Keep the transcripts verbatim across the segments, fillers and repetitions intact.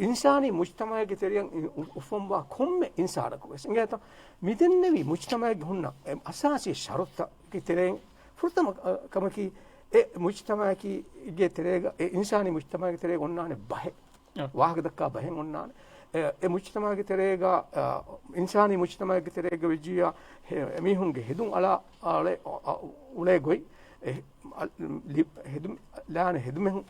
އިންސާނީ މުޖްތަމަޢެއްގެ ތެރެއަށް އި-، އު-، އުފަންވާ ކޮންމެ އިންސާނަކު ވެސް އިނގޭތަ؟ މިދެންނެވި މުޖްތަމަޢެއްގެ ހުންނަ އެ އަސާސީ ޝަރުތަކީ ތެރެއިން ފުރަތަމަ، އަ، ކަމަކީ އެ މުޖްތަމަޢަކީގެ ތެރޭގަ، އެ އިންސާނީ މުޖްތަމަޢެއްގެ ތެރޭގަ އޮންނާނެ ބަހެއް. އަ. ވާހަކަ ދައްކާ ބަހެއް އޮންނާނެ. އެ، އެ މުޖްތަމަޢެއްގެ ތެރޭގަ، އަ، އިންސާނީ މުޖްތަމަޢެއްގެ ތެރޭގަ ވެއްޖިއްޔާ، ހެ-، އެމީހުންގެ ހެދުން އަޅާ، އަޅެ-، އަ، އުޅޭ ގޮތް، އެ، އަ، ލި-، ހެދުން، ލާނެ ހެދުމެއް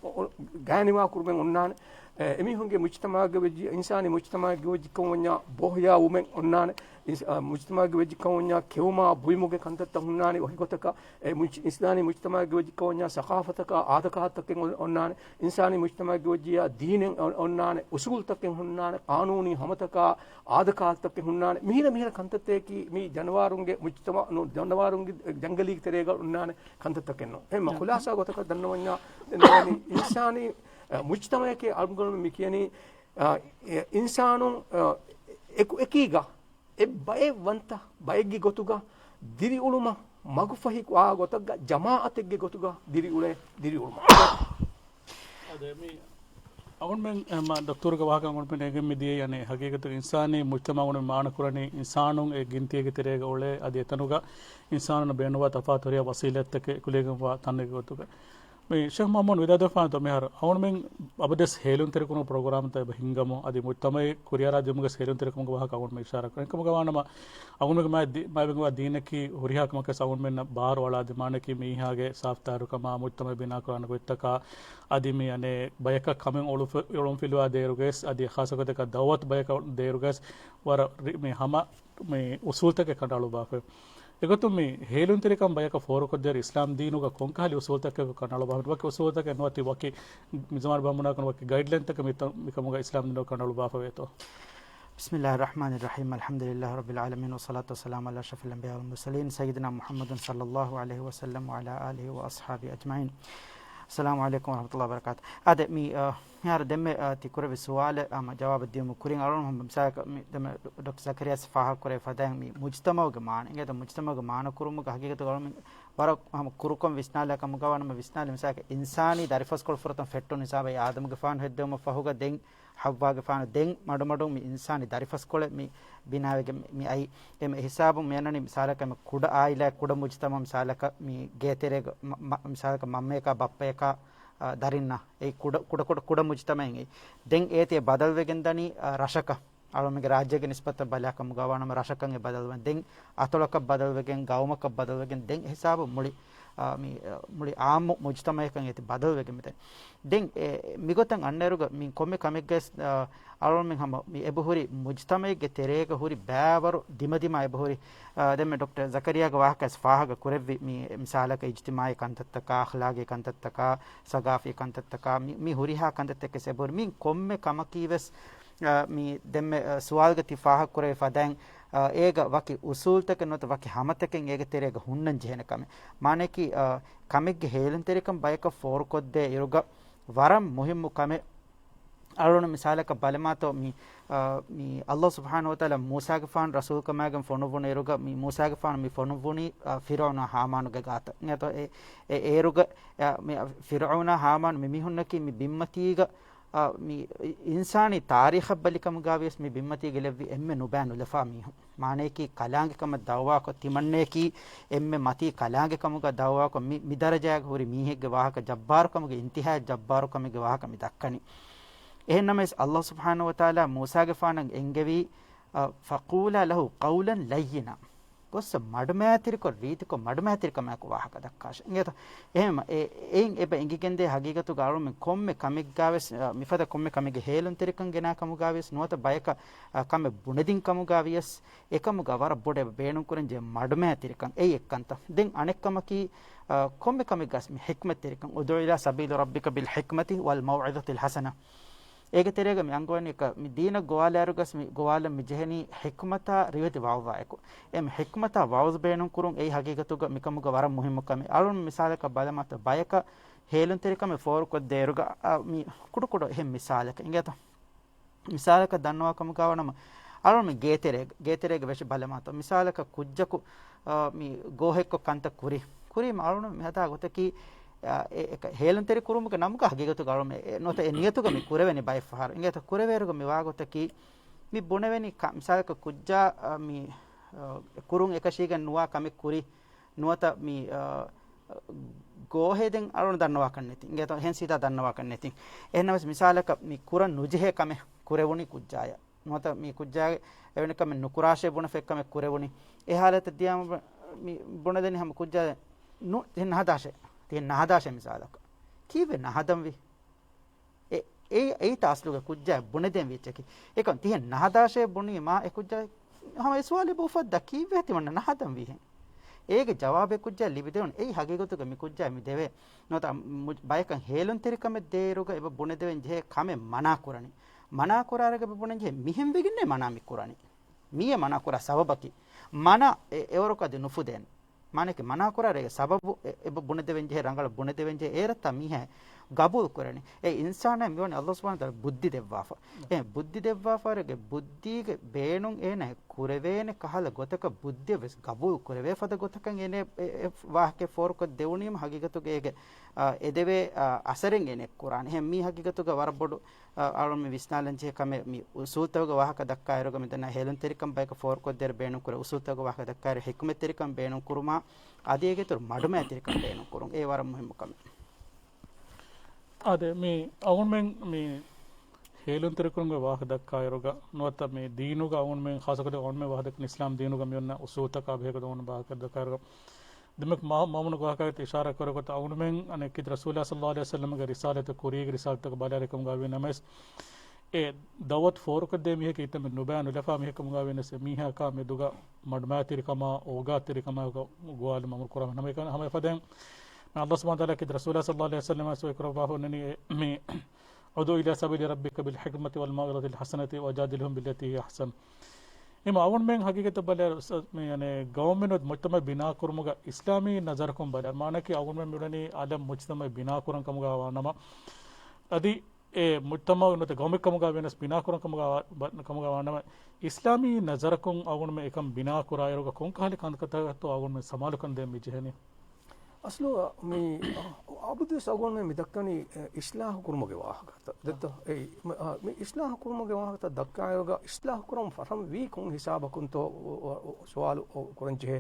ގާނިވާ ކުރުމެއް އޮންނާނެ. އެ، އެމީހުންގެ މުޖްތަމަޢެއްގަ ވެއްޖި، އިންސާނީ މުޖްތަމަޢެއްގަ ވެއްޖި ކަމަށް ވަންޏާ ބޯހިޔާވުމެއް އޮންނާނެ. އިންސ-، އަ، މުޖްތަމަޢެއްގަ ވެއްޖި ކަމަށް ވަންޏާ ކެއުމާ ބުއިމުގެ ކަންތައްތައް ހުންނާނެ ވަކި ގޮތަކަށް. އެ މުޖް-، އިންސާނީ މުޖްތަމަޢެއްގަ ވެއްޖި ކަމަށް ވަންޏާ ސަޤާފަތަކާ އާދަކާތަކެއް އޮން-، އޮންނާނެ. އިންސާނީ މުޖްތަމަޢެއްގަ ވެއްޖިއްޔާ ދީނެއް އޮ-، އޮންނާނެ، އުސޫލުތަކެއް ހުންނާނެ، ޤާނޫނީ ހަމަތަކާ އާދަކާތަކެއް ހުންނާނެ. މިހިރަ މިހިރަ ކަންތައްތަކަކީ މި ޖަނަވާރުންގެ މުޖްތަމަޢު ނޫން، ޖަނަވާރުންގެ ޖަންގަލީގެ ތެރޭގަ އޮންނާނެ ކަންތައްތަކެއް ނޫން. އެހެންމަ ޚުލާޞާ ގޮތަކަށް ދަންނަވަންޏާ، ދެން އިންސާނީ، އަ، މުޖްތަމަޢަކީ އަޅުގަނޑު މި ކިޔަނީ، އަ، އެ އިންސާނުން، އަ، އެކު އެކީގަ އެއް ބައެއް ވަންތަ ބައެއްގެ ގޮތުގަ ދިރިއުޅުމަށް މަގުފަހި ވާ ގޮތަށްގަ ޖަމާއަތެއްގެ ގޮތުގަ ދިރިއުޅޭ ދިރިއުޅުމަށް. އަދެ މި އަޅުގަނޑުމެން، އެ، މާ ޑޮކްޓަރުގެ ވާހަކަ އަޅުގަނޑުމެން އެނގެން މި ދިޔައީ، އަނެއް ހަގީގަތުގަ އިންސާނީ މުޖްތަމަޢު އަޅުގަނޑުމެން މާނަ ކުރަނީ އިންސާނުން އެ ގިންތީގެ ތެރޭގަ އުޅޭ، އަދި އެތަނުގަ އިންސާނުންނަށް ބޭނުންވާ ތަފާތު ހުރިހާ ވަސީލަތްތަކެއް އެކުލެވިގެންވާ ތަނެއްގެ ގޮތުގަ. މި ޝޭޚް މުޙައްމަދު ވިދާލުވެފާނެތޯ މިހާރު އަޅުގަނޑުމެން އަބަދުވެސް ހޭލުންތެރިކުރުމުގެ ޕްރޮގްރާމްތައް އެބަ ހިންގަމުން، އަދި މުޖްތަމަޢެއް ކުރިއަރާ ދިއުމުގެ ހޭލުންތެރިކަމުގެ ވާހަކަ އަޅުގަނޑުމެން އިޝާރާތް ކުރަން. އެކަމުގަ ވާނަމަ އަޅުގަނޑުމެން މާތް ދި-، މާތް ވެގެންވާ ދީނަކީ ހުރިހާ ކަމަކަށް އަޅުގަނޑުމެންނަށް ބާރު އަޅާ ދިމާނެކީ މީހާގެ ސާފުތާހިރުކަމާ، މުޖްތަމަޢެއް ބިނާކުރާނެ ގޮތްތަކާ، އަދި މި އަނެއް ބަޔަކަށް ކަމެއް އޮޅުފި-، އޮޅުންފިލުވާ ދޭއިރުގަސް، އަދި ޚާއްޞަ ގޮތަކަށް ދަޢުވަތު ބަޔަކަށް ދޭއިރުގަސް ވަރަށް ރި-، މި ހަމަ މި އުސޫލުތަކެއް ކަނޑައަޅުއްވާފައި. އެގޮތުން މި ހޭލުންތެރިކަން ބަޔަކަށް ފޯރުކޮށްދޭއިރު އިސްލާމް ދީނުގަ ކޮންކަހަލަ އުސޫލުތަކެއް ކަނޑައަޅުއްވާފަ ވަކި އުސޫލުތަކެއް ނުވަތި ވަކި މިޒަމާނު ބަހަށް ބުނާކަން ވަކި ގައިޑްލައިންތަކެއް މިތަ-، މިކަމުގަ އިސްލާމް ދީނުގަ ކަނޑައަޅުއްވާފަ ވޭތޯ؟ بسم الله الرحمن الرحيم. الحمد لله رب العالمين، والصلاة والسلام على أشرف الأنبياء والمرسلين، سيدنا محمد صلى الله عليه وسلم وعلى آله وأصحابه أجمعين. السلام عليكم ورحمة الله وبركاته. އާދެ، މި، އަ، މިހާރު ދެންމެ، އަ، ތި ކުރެއްވި ސުވާލަށް، އަ، މަ-، ޖަވާބު ދިޔުމުގެ ކުރިން އަޅުގަނޑު މިސާލަކަށް މި ދެންމެ ޑޮކްޓަރ ޒަކަރިޔާސް ފާހަގަކުރެއްވި ފަދައިން މި މުޖްތަމަޢުގެ މާނަ، އިނގޭތޯ މުޖްތަމަޢުގެ މާނަ ކުރުމުގެ ހަގީގަތުގަ އަޅުގަނޑު ވަރަށް ހަމަ ކުރުކޮށް ވިސްނާލާ ކަމުގަ ވާނަމަ ވިސްނާލި މިސާލަކަށް އިންސާނީ ދަރިފަސްކޮޅު ފުރަތަމަ ފެއްޓުނު ހިސާބަށް އާދަމުގެފާނު ހެއްދެވުމަށް ފަހުގަ ދެން ހައްވާގެފާނު ދެން މަޑުމަޑުން މި އިންސާނީ ދަރިފަސްކޮޅެއް މި ބިނާވެގެން މި އައީ. އެމެ ހިސާބުން މި އަންނަނީ މިސާލަކަށް އެމެ ކުޑަ އާއިލާ ކުޑަ މުޖްތަމަޢު މިސާލަކަށް މި ގޭތެރޭގަ މަ-، މަ-، މިސާލަކަށް މަންމައަކާ ބައްޕައަކާ، އަ، ދަރިންނާ އެ ކުޑަ، ކުޑަ، ކުޑަ، ކުޑަ މުޖްތަމަޢެއް އެއީ. ދެން އޭތި އެ ބަދަލުވެގެން ދަނީ، އަ، ރަށަކަށް. އަޅުގަނޑުމެންގެ ރާއްޖޭގެ ނިސްބަތަށް ބަލާ ކަމުގަ ވާނަމަ ރަށަކަށް އެ ބަދަލުވެ ދެން އަތޮޅަކަށް ބަދަލުވެގެން ގައުމަކަށް ބަދަލުވެގެން ދެން އެ ހިސާބު މުޅި، އަ، މި، އަ، މުޅި އާއްމު މުޖްތަމަޢަކަށް އޭތި ބަދަލުވެގެން މިދަނީ. ދެން އެ މިގޮތަށް އަންނައިރުގަ މި ކޮންމެ ކަމެއްގަސް، އަ، އަޅުގަނޑުމެން ހަމަ މި އެބަހުރި މުޖްތަމަޢެއްގެ ތެރޭގަ ހުރި ބައިވަރު ދިމަދިމާ އެބަހުރި، އަ، ދެންމެ ޑޮކްޓަރ ޒަކަރިޔާގެ ވާހަކައަށް ފާހަގަ ކުރެއްވި މި މިސާލަކަށް އިޖްތިމާޢީ ކަންތައްތަކާ، އަޚްލާގީ ކަންތައްތަކާ، ސަގާފީ ކަންތައްތަކާ، މި، މި ހުރިހާ ކަންތައްތަކެއް އެބަހުރި. މި ކޮންމެ ކަމަކީ ވެސް، އަ، މި ދެންމެ، އަ، ސުވާލުގަ ތި ފާހަގަ ކުރެވި ފަދައިން، އަ، އޭގަ ވަކި އުސޫލުތަކެއް ނުވަތަ ވަކި ހަމަތަކެއް އޭގެ ތެރޭގަ ހުންނަން ޖެހޭނެ ކަމެއް. މާނައަކީ، އަ، ކަމެއްގެ ހޭލުންތެރިކަން ބަޔަކަށް ފޯރުކޮށްދޭ އިރުގަ ވަރަށް މުހިއްމު ކަމެއް. އަޅުގަނޑު މިސާލަކަށް ބަލަމާތޯ، މި، އަ، މި ﷲ ސުބްޙާނަހޫ ވަތަޢާލާ މޫސާގެފާނު ރަސޫލުކަމާގެން ފޮނުއްވުނު އިރުގަ، މި މޫސާގެފާނު މި ފޮނުއްވުނީ، އަ، ފިރުޢައުނާ ހާމާނުގެ ގާތަށް. އެ، އެ، އޭރުގަ، އަ، މި ފިރުޢައުނާ ހާމާނު މި މީހުންނަކީ މި ބިންމަތީގަ، އަ، މި އިންސާނީ ތާރީޚަށް ބަލިކަމުގަ ވިޔަސް މި ބިންމަތީގަ ލެއްވި އެންމެ ނުބައި ނުލަފާ މީހުން. މާނައަކީ ކަލާނގެކަމަށް ދަޢުވާކޮށް، ތިމަންނައަކީ އެންމެ މަތީ ކަލާނގެކަމުގަ ދަޢުވާކޮށް، މި، މި ދަރަޖާގަ ހުރި މީހެއްގެ ވާހަކަ، ޖައްބާރުކަމުގެ އިންތިހާއަށް ޖައްބާރުކަމެއްގެ ވާހަކަ މި ދައްކަނީ. އެހެންނަމަވެސް، ﷲ ސުބްޙާނަހޫ ވަތަޢާލާ މޫސާގެފާނަށް އެންގެވީ، އަ، فَقُولَا لَهُ قَوْلًا لَيِّنًا. ގޮއްސަ މަޑުމައިތިރިކޮށް، ރީތިކޮށް މަޑުމައިތިރިކަމާއެކު ވާހަކަ ދައްކާށެ. އިނގޭތޯ؟ އެހެން، އެ، އެއިން އެބަ އެނގިގެންދޭ ހަގީގަތުގަ އަޅުމެން ކޮންމެ ކަމެއްގަވެސް، އަ، މިފަދަ ކޮންމެ ކަމެއްގެ ހޭލުންތެރިކަން ގެނާ ކަމުގަވިޔަސް ނުވަތަ ބަޔަކަށް، އަ، ކަމެއް ބުނެދިން ކަމުގަވިޔަސް، އެކަމުގަ ވަރަށް ބޮޑަށް އެބަ ބޭނުންކުރަންޖެހޭ މަޑުމައިތިރިކަން. އެއީ އެއްކަންތައް. ދެން އަނެއްކަމަކީ، އަ، ކޮންމެ ކަމެއްގަސް މި ޙިކްމަތްތެރިކަން. ادْعُ إِلَىٰ سَبِيلِ رَبِّكَ بِالْحِكْمَةِ وَالْمَوْعِظَةِ الْحَسَنَةِ. އޭގެ ތެރޭގަ މި އަންގަވަނީ އެކަ، މި ދީނަށް ގޮވާލާއިރުގަސް މި ގޮވާލަން މި ޖެހެނީ ޙިކްމަތާ ރިވެތި ވަޢުޒާއެކު. އެ މި ޙިކްމަތާ ވަޢުޒު ބޭނުންކުރުން އެއީ ހަގީގަތުގަ މިކަމުގަ ވަރަށް މުހިއްމު ކަމެއް. އަޅުން މިސާލަކަށް ބަލަމާތޯ ބަޔަކަށް ހޭލުންތެރިކަމެއް ފޯރުކޮށްދޭއިރުގަ، އަ، މި ކުޑަކުޑަ އެހެން މިސާލަކަށް އިނގޭތޯ؟ މިސާލަކަށް ދަންނަވާ ކަމުގަވާނަމަ، އަޅުން މި ގޭތެރޭގަ، ގޭތެރޭގަ ވެށި ބަލަމާތޯ. މިސާލަކަށް ކުއްޖަކު، އަ، މި ގޯހެއްކޮށް ކަންތައް ކުރި. ކުރީމަ އަޅުން މި ހަދާ ގޮތަކީ، އަ، އެ، އެ، ހޭލުންތެރި ކުރުމުގެ ނަމުގަ ހަގީގަތުގަ އަޅުން އެ، ނުވަތަ އެ ނިޔަތުގަ މި ކުރެވެނީ ބައެއް ފަހަރު. އިނގޭތޯ ކުރެވޭއިރުގަ މި ވާ ގޮތަކީ، މި ބުނެވެނީ ކަ-، މިސާލަކަށް ކުއްޖާ، އަ، މި، އަ، ކުރުން އެކަށީގެން ނުވާ ކަމެއް ކުރި. ނުވަތަ މި، އަ، ގޯހޭ ދެން އަޅުން ދަންނަވާކަށް ނެތި. އިނގޭތޯ އެހެން ސީދާ ދަންނަވާކަށް ނެތި. އެހެންނަމަވެސް މިސާލަކަށް މި ކުރަން ނުޖެހޭ ކަމެއް ކުރެވުނީ ކުއްޖާޔަށް. ނުވަތަ މި ކުއްޖާ އެވެނި ކަމެއް ނުކުރާށޭ ބުނެފަ އެއްކަމެއް ކުރެވުނީ. އެ ހާލަތަށް ދިޔައިމަ މި ބުނެދެނީ ހަމަ ކުއްޖާ ނު-، ތިހެން ނަހަދާށޭ. ތިހެން ނަހަދާށޭ މިސާލަކަށް. ކީއްވެ ނަހަދަންވީ؟ އެ، އެ، އެއީ ތާސްލުގެ ކުއްޖާ ބުނެދޭން ވިއްޗަކީ. އެކަން ތިހެން ނަހަދާށޭ ބުނީމާ އެ ކުއްޖާ ހަމަ އެ ސުވާލެއް އުފައްދާ ކީއްވެ ތިމަންނަ ނަހަދަން ވީހެން؟ އޭގެ ޖަވާބެއް ކުއްޖާ ލިބިދެވުނު. އެއީ ހަގީގަތުގަ މި ކުއްޖާ މި ދެވޭ. ނުވަތަ މު-، ބަޔަކަށް ހޭލުންތެރިކަމެއް ދޭއިރުގަ އެބަ ބުނެދެވެން ޖެހޭ ކަމެއް މަނާ ކުރަނީ. މަނާ ކުރާއިރުގަ އެބަ ބުނެން ޖެހޭ މިހެން ވެގެންނޭ މަނާ މި ކުރަނީ. މިއެ މަނާ ކުރާ ސަބަބަކީ. މަނާ އެ-، އެވަރަކު އަދި ނުފުދޭނެ. މާނައަކީ މަނާކުރާ ރޭގެ ސަބަބު އެ-، އެބަ ބުނެދެވެން ޖެހޭ، ރަނގަޅަށް ބުނެދެވެން ޖެހޭ، އޭރަށްތާ މީހާ ގަބޫލު ކުރަނީ. އެ އިންސާނާ މިވަނީ އަﷲ ސުބްޙާނަހޫ ވަތަޢާލާ ބުއްދި ދެއްވާފަ. އެ ބުއްދި ދެއްވާފައިގެ ބުއްދީގެ ބޭނުން އޭނާ ކުރެވޭނެ ކަހަލަ ގޮތަކަށް ބުއްދިއަށް ވެސް ގަބޫލު ކުރެވޭ ފަދަ ގޮތަކަށް އޭނާ އެ، އެ ވާހަކަ ފޯރުކޮށް ދެވުނީމަ ހަގީގަތުގަ އޭގެ، އާ، އެދެވޭ، އާ، އަސަރެއް އޭނާ ކުރާނެ. އެހެން މީ ހަގީގަތުގަ ވަރަށް ބޮޑު، އާ، އަޅުން މި ވިސްނާލަން ޖެހޭ ކަމެއް މި އުސޫލްތަކުގެ ވާހަކަ ދައްކާއިރުގަ މިދަންނަ ހޭލުންތެރިކަން ބަޔަކަށް ފޯރުކޮށްދޭ ބޭނުން ކުރޭ އުސޫލްތަކުގެ ވާހަކަ ދައްކާއިރު ޙިކުމަތްތެރިކަން ބޭނުން ކުރުމާ، އަދި އޭގެ އިތުރު މަޑުމައިތިރިކަން ބޭނުން ކުރުން. އެ ވަރަށް މުހިއްމު ކަމެއް. އާދެ، މި އަޅުގަނޑުމެން މި ހޭލުންތެރިކުރުމުގެ ވާހަކަ ދައްކާއިރުގަ ނުވަތަ މި ދީނުގަ އަޅުގަނޑުމެން ޚާއްޞަކޮށް އަޅުގަނޑުމެން ވާހަކަ ދައްކަނީ އިސްލާމް ދީނުގަ މި އޮންނަ އުސޫލްތަކާ ބެހޭގޮތުން އަޅުގަނޑު ވާހަކަ ދައްކާއިރުގަ ދެންމެ މާ-، މާމުނު ވާހަކައިގަ އިޝާރާތް ކުރި ގޮތަށް އަޅުގަނޑުމެން އަނެއް ކީރިތި ރަސޫލާ ޞައްލައްލާހު ޢަލައިހި ވަސައްލަމްގެ ރިސާލަތު ކުރީގެ ރިސާލަތަކަށް ބަލާލިކަމުގަ ވީ ނަމަވެސް، އެ ދަޢުވަތު ފޯރުކޮށްދޭ މީހަކީ އެއްޗެއް ނުބައި ނުލަފާ މީހަކަމުގަ ވީނަސް، އެ މީހަކާ މެދުގަ މަޑުމައިތިރިކަމާ، އޯގާތިރިކަމާ ގޮވާލުމަށް އަމުރު ކުރާ ހަމަ އެކަން ހަމަ އެފަދައިން، މި އަﷲ ސުބްޙާނަހޫ ވަތަޢާލާ ކީރިތި ރަސޫލާ ޞައްލައްލާހު ޢަލައިހި ވަސައްލަމް ވެސް ވަޙީ ކުރައްވާފަ ހުންނަނީ އެ، މި އުދްޢު އިލާ ސަބީލި ރައްބިކަ ބިލް ޙިކްމަތި ވަލް މައުޢިޒަތިލް ޙަސަނަތި ވަޖާދިލްހުމް ބިއްލަތީ ހިޔަ އަޙްސަން. އެހެންވީމަ އަޅުގަނޑުމެން ހަގީގަތަށް ބަލާއިރު އުސްތާޛް، މި، އަނެއް، ގައުމެއް ނުވަތަ މުޖްތަމަޢެއް ބިނާކުރުމުގަ އިސްލާމީ ނަޒަރަކުން ބަލާއިރު، މާނައަކީ އަޅުގަނޑުމެން މިއުޅެނީ އަލަށް މުޖްތަމަޢެއް ބިނާކުރަން ކަމުގަ ވާނަމަ، އަދި އެ މުޖްތަމަޢު ނުވަތަ ގައުމެއް ކަމުގަ ވެސް ބިނާކުރަން ކަމުގަ ވާ-، ބަ-، ކަމުގަ ވާނަމަ، އިސްލާމީ ނަޒަރަކުން އަޅުގަނޑުމެން އެކަން ބިނާކުރާއިރުގަ ކޮންކަހަލަ ކަންތައްތަކަށްތޯ އަޅުގަނޑުމެން ސަމާލުކަން ދޭން މި ޖެހެނީ؟ އަސްލު މި އަބަދުވެސް އަޅުގަނޑުމެން މި ދައްކަނީ، އެ، އިސްލާހު ކުރުމުގެ ވާހަކަތައް. ދެއްތޯ؟ އެ، މި، އާ، މި އިސްލާހު ކުރުމުގެ ވާހަކަތައް ދައްކާއިރުގަ އިސްލާހު ކުރަން ފަށަން ވީ ކޮން ހިސާބަކުންތޯ ސުވާލު ކުރަން ޖެހޭ.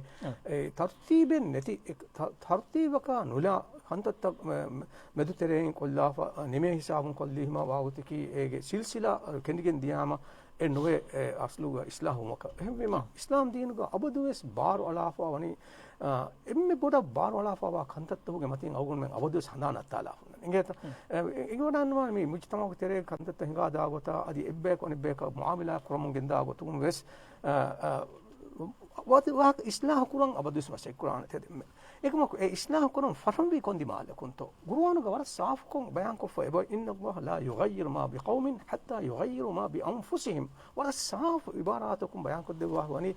އެ، ތަރުތީބެއް ނެތި، އެ، ތަ-، ތަރުތީބަކާ ނުލާ ކަންތައްތައް މެ-، މެދުތެރެއިން ކޮށްލާފަ، ނިމޭ ހިސާބުން ކޮށްލީމަ ވާގޮތަކީ އޭގެ ސިލްސިލާ ކެނޑިގެން ދިޔާމަ އެ ނުވެ، އެ އަސްލުގަ އިސްލާހުވުމަކަށް. އެހެންވީމަ، އިސްލާމް ދީނުގަ އަބަދުވެސް ބާރު އަޅާފަ ވަނީ، އާ، އެންމެ ބޮޑަށް ބާރު އަޅާފަ ވާ ކަންތައްތަކުގެ މަތިން އަޅުގަނޑުމެން އަބަދުވެސް ހަނދާން ނައްތާލާފަ ހުންނަނީ. އިނގޭތަ؟ އެ، އެ، އެނގިވަޑަންވާނެ މި މުޖްތަމަޢުގެ ތެރޭގަ ކަންތައްތައް ހިނގާދާ ގޮތާ، އަދި އެއްބަޔަކު އަނެއްބަޔަކަށް މުޢާމަލާތް ކުރަމުން ގެންދާ ގޮތުން ވެސް، އާ، އާ، ވަ-، ވާހަކަ އިސްލާހު ކުރަން އަބަދުވެސް މަސައްކަތް ކުރާނެ ތެދެއްމެ. އެކަމަކު އެ އިސްލާހު ކުރަން ފަށަންވީ ކޮން ދިމާލަކުންތޯ؟ ޤުރުއާނުގަ ވަރަށް ސާފުކޮށް ބަޔާންކޮށްފަ އެބަ، إِنَّ اللَّهَ لَا يُغَيِّرُ مَا بِقَوْمٍ حَتَّىٰ يُغَيِّرُوا مَا بِأَنفُسِهِمْ. ވަރަށް ސާފު އިބާރާތަކުން ބަޔާންކޮށްދެއްވާ ވަނީ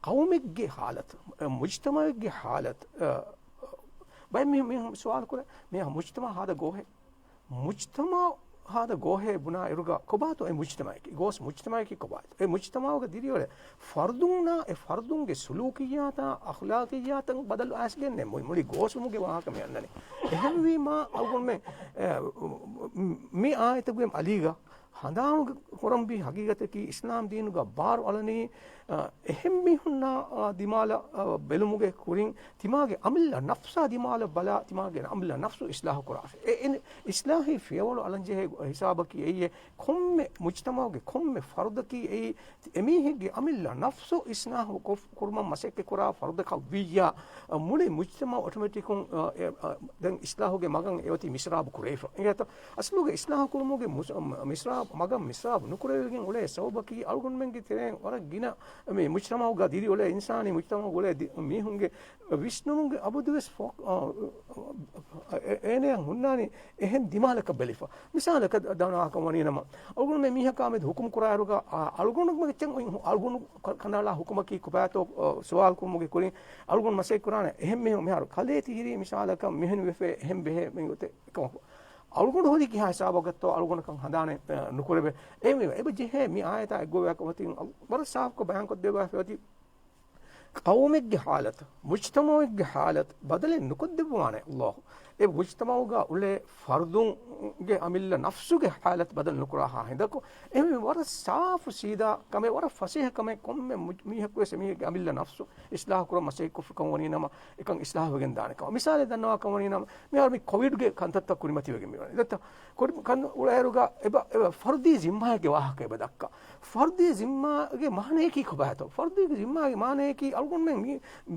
ޤައުމެއްގެ ޙާލަތު، އެ، މުޖްތަމަޢެއްގެ ޙާލަތު، އެ، ބައެއް މީހުން، މީހުން ސުވާލު ކުރޭ، މީހާ މުޖްތަމަޢަށް ހާދަ ގޯހެއް؟ މުޖްތަމަޢު ހާދަ ގޯހޭ ބުނާ އިރުގަ ކޮބާތޯ އެ މުޖްތަމަޢަކީ؟ ގޯސް މުޖްތަމަޢަކީ ކޮބާތޯ؟ އެ މުޖްތަމަޢުގަ ދިރިއުޅޭ ފަރުދުންނާ އެ ފަރުދުންގެ ސުލޫކިއްޔާތާ އަޚްލާޤިއްޔާތަށް ބަދަލު އައިސްގެންނޭ މު-، މުޅި ގޯސްވުމުގެ ވާހަކަ މި އަންނަނީ. އެހެންވީމާ އަޅުގަނޑުމެން، އެ، މި އާޔަތުގެ އަލީގަ ހަނދާނު ކުރަންވީ ހަގީގަތަކީ އިސްލާމް ދީނުގަ ބާރު އަޅަނީ، އަ، އެހެން މީހުންނާ، އަ، ދިމާލަށް، އަ، ބެލުމުގެ ކުރިން ތިމާގެ އަމިއްލަ ނަފްސާ ދިމާލަށް ބަލާ، ތިމާގެ އަމިއްލަ ނަފްސު އިސްލާހު ކުރާށޭ. އެ، އެ، އިސްލާހީ ފިޔަވަޅު އަޅަންޖެހޭ ހިސާބަކީ އެއީ ކޮންމެ މުޖްތަމަޢުގެ ކޮންމެ ފަރުދަކީ އެއީ އެމީހެއްގެ އަމިއްލަ ނަފްސު އިސްލާހު ކޮށް-، ކުރުމަށް މަސައްކަތް ކުރާ ފަރުދަކަށް ވިއްޔާ، އަ، މުޅި މުޖްތަމަޢު އޮޓޮމެޓިކުން، އަ، އެ، އަ، ދެން އިސްލާހުގެ މަގަށް އެއޮތީ މިސްރާބު ކުރެވިފަ. އިނގޭތަ؟ އަސްލުގަ އިސްލާހު ކުރުމުގެ މުސް-، މިސްރާބް، މަގަށް މިސްރާބް ނުކުރެވިގެން އުޅޭ ސަބަބަކީ އަޅުގަނޑުމެންގެ ތެރެއިން ވަރަށް ގިނަ މި މުޖްތަމަޢުގަ ދިރިއުޅޭ އިންސާނީ މުޖްތަމަޢުގަ އުޅޭ ދި-، މީހުންގެ ވިސްނުމުގެ އަބަދުވެސް ފޯ-، އާ، އެ-، އޭނައަށް ހުންނާނީ އެހެން ދިމާލަކަށް ބެލިފަ. މިސާލަކަށް ދަންނަވާކަށް ވަނީނަމަ، އަޅުގަނޑުމެން މީހަކާ މެދު ހުކުމް ކުރާއިރުގަ، އާ، އަޅުގަނޑު އަޅުގަނޑު ކަ-، ކަނޑައަޅާ ހުކުމަކީ ކޮބާތޯ، އާ، ސުވާލު ކުރުމުގެ ކުރިން އަޅުގަނޑު މަސައްކަތް ކުރާނެ. އެހެން މީހުން މިހާރު ކަލޭ ތިހިރީ މިސާލަކަށް މިހެން ވެފަ އެހެން ބެހޭ މި ގޮތެއް އެކަމަކު، އަޅުގަނޑު ހޯދި ކިހާ ހިސާބަކަށްތޯ އަޅުގަނޑަކަށް ހަނދާނެއް، އެ، ނުކުރެވޭ. އެހެންވީމަ، އެބަ ޖެހޭ މި އާޔަތާ އެއްގޮވާ ކަމަތިން ވަރަށް ސާފުކޮށް ބަޔާންކޮށްދެއްވާފައި އޮތީ، ޤައުމެއްގެ ޙާލަތު، މުޖްތަމަޢެއްގެ ޙާލަތު ބަދަލެއް ނުކޮށްދެއްވާނެ ﷲ. އެ މުޖްތަމަޢުގަ އުޅޭ ފަރުދުންގެ އަމިއްލަ ނަފްސުގެ ޙާލަތު ބަދަލު ނުކުރާހާ ހިނދަކު، އެހެންވީމަ ވަރަށް ސާފު ސީދާ ކަމެއް، ވަރަށް ފަސޭހަ ކަމެއް، ކޮންމެ މު-، މީހަކުވެސް އެމީހެއްގެ އަމިއްލަ ނަފްސު އިސްލާހު ކުރަން މަސައްކަތް ކޮށްފިކަން ވަނީ ނަމަ، އެކަން އިސްލާހުވެގެން ދާނެ ކަމަށް. މިސާލެއް ދަންނަވާކަން ވަނީ ނަމަ، މިހާރު މި ކޮވިޑްގެ ކަންތައްތައް ކުރިމަތިވެގެން މިވަނީ. ދެއްތަ؟ ކޮވިޑް ކަން އުޅޭއިރުގަ އެބަ، އެބަ ފަރުދީ ޒިންމާއެއްގެ ވާހަކަ އެބަ ދައްކާ. ފަރުދީ ޒިންމާގެ މާނަޔަކީ ކޮބާތޯ؟ ފަރުދީ ޒިންމާގެ މާނަޔަކީ އަޅުގަނޑުމެން މި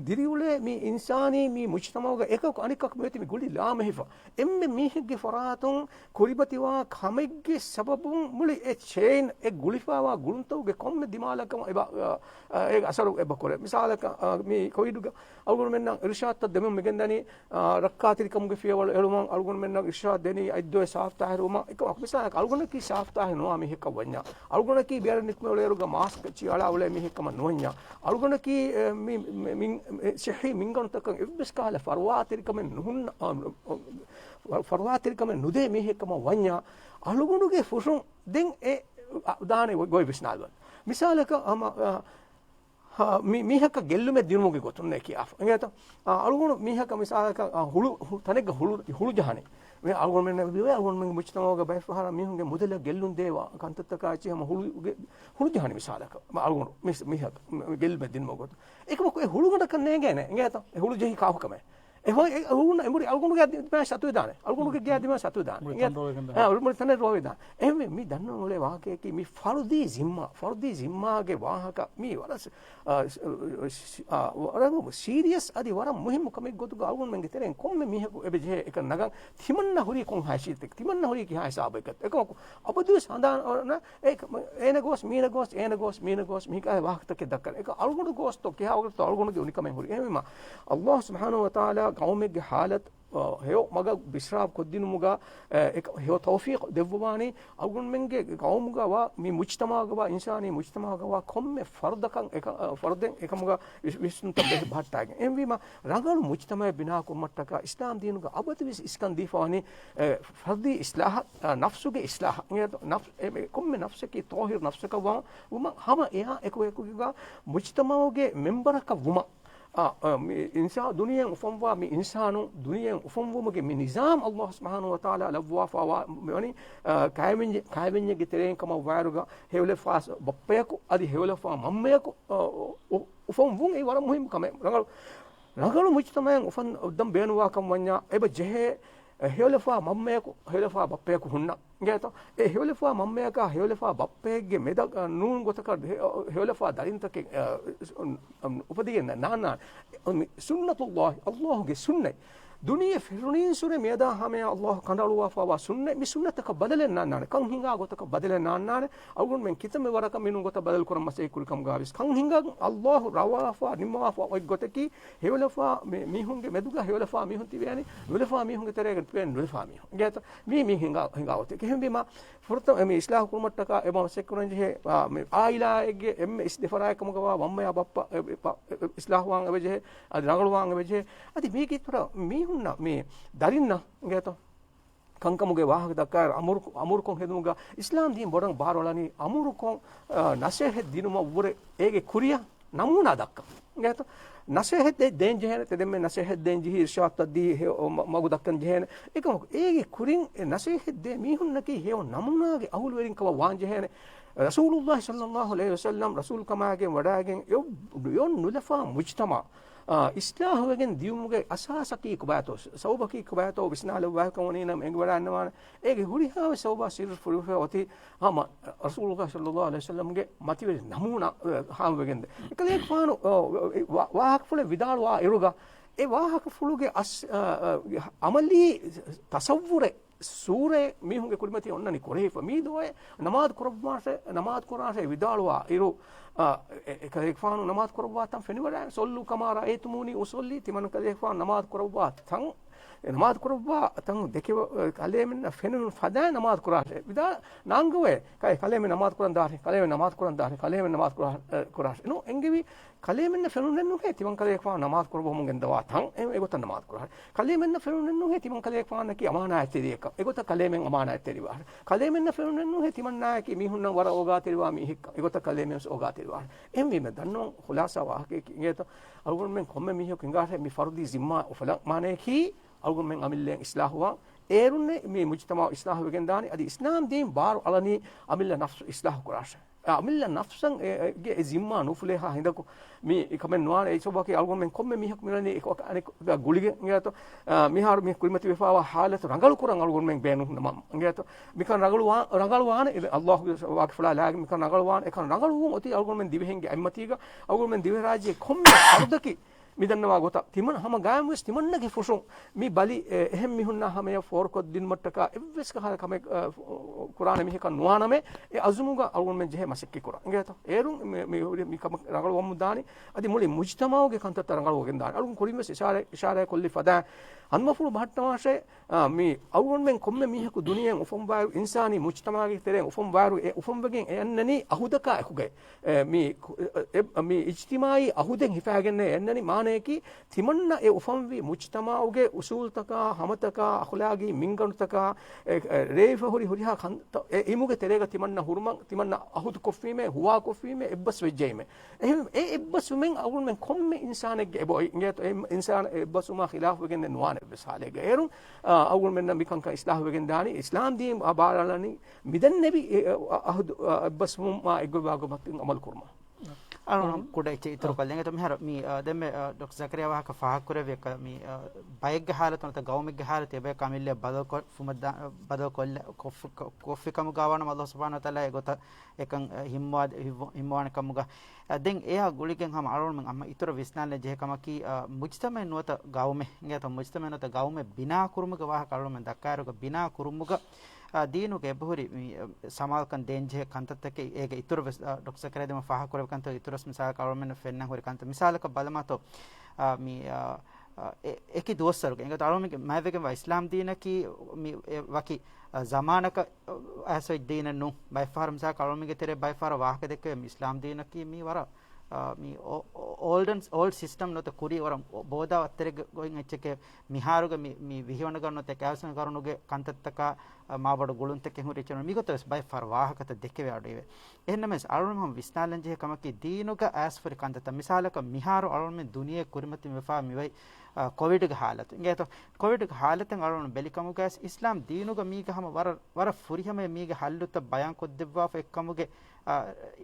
ދިރިއުޅޭ މި އިންސާނީ މި މުޖްތަމަޢުގަ އެކަކު އަނެކަކު މިއޮތީ މި ގުޅި ލާމެހިފަ. އެންމެ މީހެއްގެ ފަރާތުން ކުރިމަތިވާ ކަމެއްގެ ސަބަބުން މުޅި އެ ޗެއިން، އެ ގުޅިފައިވާ ގުޅުންތަކުގެ ކޮންމެ ދިމާލަކަށް އެބަ، އަ، އަ، އޭގެ އަސަރު އެބަ ކުރޭ. މިސާލަކަށް، އަ، މި ކޮވިޑުގަ އަޅުގަނޑުމެންނަށް އިރުޝާދުތައް ދެމުން މިގެންދަނީ، އާ، ރައްކާތެރިކަމުގެ ފިޔަވަޅު އެޅުމަށް، އަޅުގަނޑުމެންނަށް އިރުޝާދު ދެނީ އަތްދޮވެ ސާފުތާހިރުވުމަށް. އެކަމަކު މިސާލަކަށް އަޅުގަނޑަކީ ސާފުތާހިރު ނުވާ މީހަކަށް ވަންޏާ، އަޅުގަނޑަކީ ބޭރަށް ނިކުމެ އުޅޭއިރުގަ މާސްކް އަޅާ އުޅޭ މީހެއް ކަމަށް ނުވަންޏާ، އަޅުގަނޑަކީ، އެ، މި، މި، މި، މި، އެ، ޞިއްޙީ މިންގަނޑުތަކަށް އެއްވެސް ކަހަލަ ފަރުވާތެރިކަމެއް ނުހުންނަ، އާ، ފަރުވާތެރިކަމެއް ނުދޭ މީހެއްކަމަށް ވަންޏާ، އަޅުގަނޑުގެ ފުށުން ދެން އެ ދާނެ ގޮތް ވިސްނާލުން. މިސާލަކަށް ހަމަ، އަ، ހަ، މި، މީހަކަށް ގެއްލުމެއް ދިނުމުގެ ގޮތުން އެ ކިޔާފަ. އިނގޭތޯ؟ އަ، އަޅުގަނޑު މީހަކަށް މިސާލަކަށް، އަ، ހުޅު، ހު، ތަނެއްގަ ހުޅު، ހުޅު ޖަހާނެ. މި އަޅުގަނޑުމެންނަށް ވެ، އަޅުގަނޑުމެންގެ މުޖްތަމަޢުގަ ބައެއް ފަހަރަށް މީހުންގެ މުދަލަށް ގެއްލުން ދޭ ވާ ކަންތައްތަކާ އެއްޗެއް ހަމަ ހުޅު، ހުޅު ޖަހާނެ މިސާލަކަށް. މަ އަޅުގަނޑު މި، މީހަކަށް ގެއްލުމެއް ދިނުމުގެ ގޮތުން. އެކަމަކު އެ ހުޅުގަނޑަކަށް ނޭނގޭނެ. އިނގޭތޯ؟ އެ ހުޅު ޖެހި ކާކު ކަމެއް. އެ ހު، އެ ހުޅުން އެނބުރި އަޅުގަނޑުގެ ދިމާ ސަތުވެދާނެ. އަޅުގަނޑުގެ ގެއާ ދިމާ ސަތުވެދާނެ. އިނގޭތޯ؟ އެ ހުޅު ތަނެއް ރޯވެދާނެ. އެހެންވެ މި ދަންނަވަން އުޅޭ ވާހަކަޔަކީ މި ފަރުދީ ޒިންމާ، ފަރުދީ ޒިންމާގެ ވާހަކަ މީ ވަރަށް، އަ، ސ، އ، ވަރަށް ސީރިއަސް އަދި ވަރަށް މުހިއްމު ކަމެއް ގޮތުގަ އަޅުގަނޑުމެންގެ ތެރެއިން ކޮންމެ މީހަކު އެބަ ޖެހޭ އެކަން ނަގަން ތިމަންނަ ހުރީ ކޮން ހައިސިއްޔަތެއް، ތިމަންނަ ހުރީ ކިހާ ހިސާބެއްގަ. އެކަމަކު އަބަދުވެސް ހަނދާން އެ، އޭނަ ގޯސް، މީނަ ގޯސް، އޭނަ ގޯސް، މީނަ ގޯސް، މިހިކާ ވާހަކަތަކެއް ދައްކަން. އެކަ އަޅުގަނޑު ގޯސްތޯ، ކިހާ ވަގުތުތޯ އަޅުގަނޑުގެ އުނިކަމެއް ހުރި. އެހެންވީމަ، ﷲ ސުބްޙާނަހޫ ވަތަޢާލާ ޤައުމެއްގެ ޙާލަތު، އަ، ހެޔޮ މަގަށް ބިސްރާބް ކޮށްދިނުމުގަ، އެ، އެކަ، ހެޔޮ ތައުފީޤު ދެއްވަވާނީ، އަޅުގަނޑުމެންގެ ޤައުމުގަ ވާ، މި މުޖްތަމަޢުގަ ވާ، އިންސާނީ މުޖްތަމަޢުގަ ވާ ކޮންމެ ފަރުދަކަށް އެކަ، އަ، ފަރުދެއް އެކަމުގަ ވިސް، ވިސްނުންތައް ބެހި ބަހައްޓާގެން. އެހެންވީމަ، ރަނގަޅު މުޖްތަމަޢެއް ބިނާ ކުރުމަށްޓަކާ އިސްލާމް ދީނުގަ އަބަދުވެސް އިސްކަން ދީފަވަނީ، އެ، ފަރުދީ އިސްލާހަށް، އަ، ނަފްސުގެ އިސްލާހަށް. އިނގޭތޯ؟ ނަފްސު، އެ، މި ކޮންމެ ނަފްސަކީ ޠާހިރު ނަފްސަކަށް ވާ، ވުމަށް ހަމަ އެއާ އެކު އެކުގަ މުޖްތަމަޢުގެ މެމްބަރަކަށް ވުމަށް. އާ، އާ، މި އިންސާ، ދުނިޔެއިން އުފަންވާ މި އިންސާނުން ދުނިޔެއިން އުފަންވުމުގެ މި ނިޒާމް ﷲ ސުބްޙާނަހޫ ވަތަޢާލާ ލައްވާފަވާ މިވަނީ، އާ، ކައިވެންޏެ، ކައިވެންޏެއްގެ ތެރެއިން ކަމަށް ވާއިރުގަ ހެޔޮލަފާ ބައްޕަޔަކު އަދި ހެޔޮލަފާ މަންމަޔަކު، އާ، އު، އުފަންވުން އެއީ ވަރަށް މުހިއްމު ކަމެއް. ރަނގަޅު، ރަނގަޅު މުޖްތަމަޢެއް އުފަން އޮއްދަން ބޭނުންވާކަން ވަންޏާ އެބަ ޖެހޭ، އެ، ހެޔޮލަފާ މަންމަޔަކު، ހެޔޮލަފާ ބައްޕަޔަކު ހުންނަ. އިނގޭތޯ؟ އެ ހެޔޮލަފާ މަންމަޔަކާ ހެޔޮލަފާ ބައްޕައެއްގެ މެދަށް، އަ، ނޫން ގޮތަކަށް ހެ، އަ، ހެޔޮލަފާ ދަރިންތަކެއް، އަ، އު، އު، އުފަދިގެން ނާންނާނެ. މި ސުންނަތުﷲ، ﷲގެ ސުންނަތް. ދުނިޔެ ފެށުނީންސުރެ މިއަދާ ހަމަޔަށް ﷲ ކަނޑައަޅުވާފަވާ ސުންނަތް. މި ސުންނަތަކަށް ބަދަލެއް ނާންނާނެ. ކަން ހިނގާ ގޮތަކަށް ބަދަލެއް ނާންނާނެ. އަޅުގަނޑުމެން ކިތަންމެ ވަރަކަށް މިނޫން ގޮތަށް ބަދަލު ކުރަން މަސައްކަތް ކުރި ކަމުގަވެސް. ކަން ހިނގާ ﷲ ރަވާފާ، ނިންމަވާފާ އޮތް ގޮތަކީ، ހެޔޮލަފާ މި، މީހުންގެ މެދުގަ ހެޔޮލަފާ މީހުން ތިބޭނީ، ނުލަފާ މީހުންގެ ތެރޭގަ ތިބޭނީ ނުލަފާ މީހުން. އިނގޭތޯ؟ މީ، މީ ހިނގާ، ހިނގާ ގޮތެއް. އެހެންވީމަ، ފުރަތަމަ މި އިސްލާހު ކުރުމަށްޓަކާ އެބަ މަސައްކަތް ކުރަން ޖެހޭ، އާ، މި އާއިލާއެއްގެ އެންމެ އިސް ދެފަރާތް ކަމުގަ ވާ މަންމަޔާ ބައްޕަ، އެ، އެ، އެ، އިސްލާހުވާން އެބަ ޖެހޭ، އަދި ރަނގަޅުވާން އެބަ ޖެހޭ. އަދި މީގެ އިތުރަށް މީހުންނަށް މި ދަރިންނަށް އިނގޭތޯ؟ ކަންކަމުގެ ވާހަކަ ދައްކާއިރު އަމުރު، އަމުރުކޮށް ހެދުމުގަ އިސްލާމް ދީން ބޮޑަށް ބާރުއަޅަނީ އަމުރުކޮށް، އާ، ނަސޭހަތް ދިނުމަށްވުރެ އޭގެ ކުރިއަށް ނަމޫނާ ދައްކަން. އިނގޭތޯ؟ ނަސޭހަތް ދޭ، ދޭން ޖެހޭނެ، ތެދެންމެ ނަސޭހަތް ދޭން ޖެހި، އިރްޝާދުތައް ދީ، ހެ، މަ، މަގު ދައްކަން ޖެހޭނެ. އެކަމަކު އޭގެ ކުރިން އެ ނަސޭހަތް ދޭ މީހުންނަކީ ހެޔޮ ނަމޫނާގެ އަހުލުވެރިން ކަމަށް ވާން ޖެހޭނެ. ރަސޫލުﷲ ޞައްލަﷲ ޢަލައިހި ވަސައްލަމް ރަސޫލު ކަމާގެން ވަޑައިގެން އެ އޮތް ނުލަފާ މުޖްތަމަޢަށް، އާ، އިސްލާހުވެގެން ދިޔުމުގެ އަސާސަކީ ކޮބާތޯ، ސަބަބަކީ ކޮބާތޯ ވިސްނާލައްވާކަން ވަނީ ނަމަ އެނގިވަޑައިންނަވާނެ. އޭގެ ހުރިހާވެސް ސަބަބާ ސިއްރު ފުރިފަ އޮތީ ހަމަ ރަސޫލުﷲ ޞައްލަﷲ ޢަލައިހި ވަސައްލަމްގެ މަތިވެރި ނަމޫނާ، އަ، ހާމަވެގެންދެ. ކަލޭގެފާނު، އަ، ވާ، ވާހަކަފުޅެއް ވިދާޅުވާ އިރުގަ، އެ ވާހަކަފުޅުގެ އަސް، އަ، އަ، ޢަމަލީ ތަޞައްވުރެއް، ޞޫރައެއް މީހުންގެ ކުރިމަތީ އޮންނަނީ ކުރެހިފަ. މީ ދުވަހެއް ނަމާދު ކުރައްވާށޭ، ނަމާދު ކުރާށޭ ވިދާޅުވާ އިރު، އަ، އެ، އެ ކަލޭގެފާނު ނަމާދު ކުރައްވާ ތަން ފެނިވަޑައި، صلوا كما رأيتموني أصلي، ތިމަން ކަލޭގެފާނު ނަމާދު ކުރައްވާ ތަން، އެ ނަމާދު ކުރައްވާ ތަން ދެކެ، އަ، ކަލޭމެންނަށް ފެނުނު ފަދައިން ނަމާދު ކުރާށޭ. ވިދާ ނާންގަވޭ، ކައި ކަލޭމެން ނަމާދު ކުރަން ދާށޭ، ކަލޭމެން ނަމާދު ކުރަން ދާށޭ، ކަލޭމެން ނަމާދު ކުރާ، އަ، ކުރާށޭ. ނޫ އެނގެވި ކަލޭމެންނަށް ފެނުނެއްނުހޭ، ތިމަން ކަލޭގެފާނު ނަމާދު ކުރައްވަމުން ގެންދަވާ ތަން، އެ، އެގޮތަށް ނަމާދު ކުރާށޭ. ކަލޭމެންނަށް ފެނުނެއްނުހޭ، ތިމަން ކަލޭގެފާނަކީ އަމާނާތްތެރިއެއްކަން، އެގޮތަށް ކަލޭމެން އަމާނާތްތެރިވާށޭ. ކަލޭމެންނަށް ފެނުނެއްނުހޭ، ތިމަންނާއަކީ މީހުންނަށް ވަރަށް އޯގާތެރިވާ މީހެއްކަން، އެގޮތަށް ކަލޭމެން ވެސް އޯގާތެރިވާށޭ. އެހެންވީމަ ދަންނަވަން ޚުލާޞާ ވާހަކަޔަކީ އިނގޭތޯ، އަޅުގަނޑުމެން ކޮންމެ މީހަކު ހިނގާށޭ މި ފަރުދީ ޒިންމާ އުފަލަން، މާނަޔަކީ އަޅުގަނޑުމެން އަމިއްލައިން އިސްލާހުވާން. އޭރުންނޭ މި މުޖްތަމަޢު އިސްލާހުވެގެން ދާނީ. އަދި އިސްލާމް ދީން ބާރު އަޅަނީ އަމިއްލަ ނަފްސު އިސްލާހު ކުރާށޭ. އަމިއްލަ ނަފްސަށް އެ، އެ، ގެ އެ ޒިންމާ ނުފުލޭހާ ހިނދަކު މި ކަމެއް ނުވާނެ. އެ ސަބަބަކީ އަޅުގަނޑުމެން ކޮންމެ މީހަކު މިވަނީ އެކަ، އަނެކަކާ ގުޅިގެން އިނގޭތޯ. އާ، މިހާރު މި ކުރިމަތިވެފާވާ ހާލަތު ރަނގަޅު ކުރަން އަޅުގަނޑުމެން ބޭނުން ނަމަ އިނގޭތޯ. މިކަން ރަނގަޅުވާ، ރަނގަޅުވާނެ. އި، ﷲ ވާކިފުޅާ ލާގެ މިކަން ރަނގަޅުވާނެ. އެކަން ރަނގަޅުވުން އޮތީ އަޅުގަނޑުމެން ދިވެހިންގެ އަތްމަތީގަ. އަޅުގަނޑުމެން ދިވެހިރާއްޖެ ކޮންމެ ފަރުދަކީ މި ދަންނަވާ ގޮތަށް ތިމަން ހަމަ ގާތްވެސް ތިމަންނަގެ ފުށުން މި ބަލި، އެ، އެހެން މީހުންނާ ހަމަޔަށް ފޯރުކޮށްދިނުމަށްޓަކާ އެއްވެސް ކަހަލަ ކަމެއް، އަ، ކުރާނެ މީހަކަށް ނުވާނަމޭ، އެ އަޒުމުގަ އަޅުގަނޑުމެން ޖެހޭ މަސައްކަތް ކުރަން. އިނގޭތޯ؟ އޭރުން މި، މި ހުރި މި ކަމަށް ރަނގަޅުވަމުން ދާނީ. އަދި މުޅި މުޖްތަމަޢުގެ ކަންތައްތައް ރަނގަޅުވެގެން ދާނީ. އަޅުގަނޑު ކުރިން ވެސް އިޝާރާތް، އިޝާރާތް ކޮށްލި ފަދައިން ހަނދުމަފުޅު ބަހައްޓަވާށޭ، އާ، މި އަޅުގަނޑުމެން ކޮންމެ މީހަކު ދުނިޔެއިން އުފަންވާއިރު، އިންސާނީ މުޖްތަމަޢުގެ ތެރެއިން އުފަންވާއިރު، އެ އުފަންވެގެން އެ އަންނަނީ އަހުދަކާ އެކުގައި. އެ، މި، އެ، މި އިޖްތިމާޢީ އަހުދެއް ހިފާގެންނޭ އެ އަންނަނީ. މާ އެކީ ތިމަންނަ އެ އުފަންވި މުޖްތަމަޢުގެ އުސޫލުތަކާ، ހަމަތަކާ، އަޚުލާގީ މިންގަނޑުތަކާ، އެ، އެ، ރޭވިފަ ހުރި ހުރިހާ ކަންތައް، އެ އިމުގެ ތެރޭގަ ތިމަންނަ ހުރުމަށް، ތިމަންނަ އަހުދު ކޮށްފީމޭ، ހުވާ ކޮށްފީމޭ، އެއްބަސް ވެއްޖައީމޭ. އެހެން އެ އެއްބަސްވުމެއް އަޅުގަނޑުމެން ކޮންމެ އިންސާނެއްގެ އެބަ އޮތް އިނގޭތޯ، އެ އިންސާނާ އެ އެއްބަސްވުމާ ޚިލާފުވެގެން ދެން ނުވާނެ އެއްވެސް ހާލެއްގަ. އޭރުން، އާ، އަޅުގަނޑުމެންނަށް މިކަންކަން އިސްލާހުވެގެން ދާނީ، އިސްލާމް ދީން ބާރާލަނީ މިދެންނެވި އެ، އަ، އަހުދު، އަ، އެއްބަސްވުމާ އެއްގޮތްވާ ގޮތަށް އަމަލު ކުރުމަށް. އަޅުގަނޑު ކުޑަ އެއްޗެއް އިތުރު ކޮށްލަން. އެތަ މިހާރު މި، އަ، ދެންމެ، އަ، ޑޮކްޓަރ ޒަކަރިޔާ ވާހަކަ ފާހަގަކުރެއްވި އެކަ މި، އަ، ބައެއްގެ ހާލަތު ނުވަތަ ގައުމެއްގެ ހާލަތު އެބަޔަކު އަމިއްލައަށް ބަދަލު ކޮށްފުމަށް ދާ، ބަދަލު ކޮށްލަ، ކޮށްފި، ކޮ، ކޮށްފި ކަމުގަ ވާނަމަ އައްލާހު ސުބްޙާނަހޫ ވަތަޢާލާ އެގޮތަށް އެކަން، އަ، ހިންމުވާ، ހިންމު، ހިންމުވާނެ ކަމުގަ. އަ، ދެން އެއާ ގުޅިގެން ހަމަ އަޅުގަނޑުމެން އަމަ އިތުރަށް ވިސްނާލަން ޖެހޭ ކަމަކީ، އަ، މުޖްތަމަޢެއް ނުވަތަ ގައުމެއް އިނގޭތޯ، މުޖްތަމަޢެއް ނުވަތަ ގައުމެއް ބިނާ ކުރުމުގެ ވާހަކަ އަޅުގަނޑުމެން ދައްކާއިރުގަ ބިނާ ކުރުމުގަ، އާ، ދީނުގެ އެބަހުރި މި، އަ، ސަމާލުކަން ދޭންޖެހޭ ކަންތައްތަކެއް އޭގެ އިތުރަށް ވެސް، އާ، ޑޮކްޓަރ ޒަކަރިޔާ ދެމަ ފާހަގަކުރެއްވި ކަންތައް އިތުރަށް މިސާލަކަށް ބަލަމާތޯ، އާ، މި، އާ، އާ، އެ، އެކި ދުވަސްވަރުގެ އިނގޭތޯ އަޅުމެންގެ މާތްވެގެންވާ އިސްލާމް ދީނަކީ މި، އެ، ވަކި، އާ، ޒަމާނަކަށް، އާ، އައިސް އޮތް ދީނެއް ނޫން. ބައެއްފަހަރު މިސާލަކަށް އަޅުމެންގެ ތެރޭ ބައެއްފަހަރު ވާހަކަ ދެއްކެވޭ މި އިސްލާމް ދީނަކީ މީ ވަރަށް، އާ، މި އޯ، އޯ، އޯލްޑް އެންޑް، އޯލްޑް ސިސްޓަމް ނުވަތަ ކުރީ ވަރަށް ބޯދާ ވައްތަރެއްގެ ގޮތް އެއްޗެކޭ. މިހާރުގެ މި، މި ވިހިވަނަ ގަރުނު ނުވަތަ އެކާވީސްވަނަ ގަރުނުގެ ކަންތައްތަކާ، އަ، މާބޮޑު ގުޅުންތަކެއް ހުރި އެއްޗެއް ނޫން. މިގޮތަށް ވެސް ބައެއް ފަހަރު ވާހަކަތައް ދެކެވޭ އަޑުއިވޭ. އެހެންނަމަވެސް އަޅުގަނޑު ހަމަ ވިސްނާލަން ޖެހޭ ކަމަކީ ދީނުގަ އައިސްފަހުރި ކަންތައްތައް. މިސާލަކަށް މިހާރު އަޅުގަނޑުމެން ދުނިޔެ ކުރިމަތިން ވެފާ މިވައި، އަ، ކޮވިޑްގެ ހާލަތު އިނގޭތޯ. ކޮވިޑްގެ ހާލަތެއް އަޅުގަނޑު ބެލި ކަމުގައި އިސްލާމް ދީނުގަ މީގެ ހަމަ ވަރަށް، ވަރަށް ފުރިހަމަޔަށް މީގެ ހައްލުތައް ބަޔާން ކޮށްދެއްވާފަ އެއްކަމުގެ، އަ،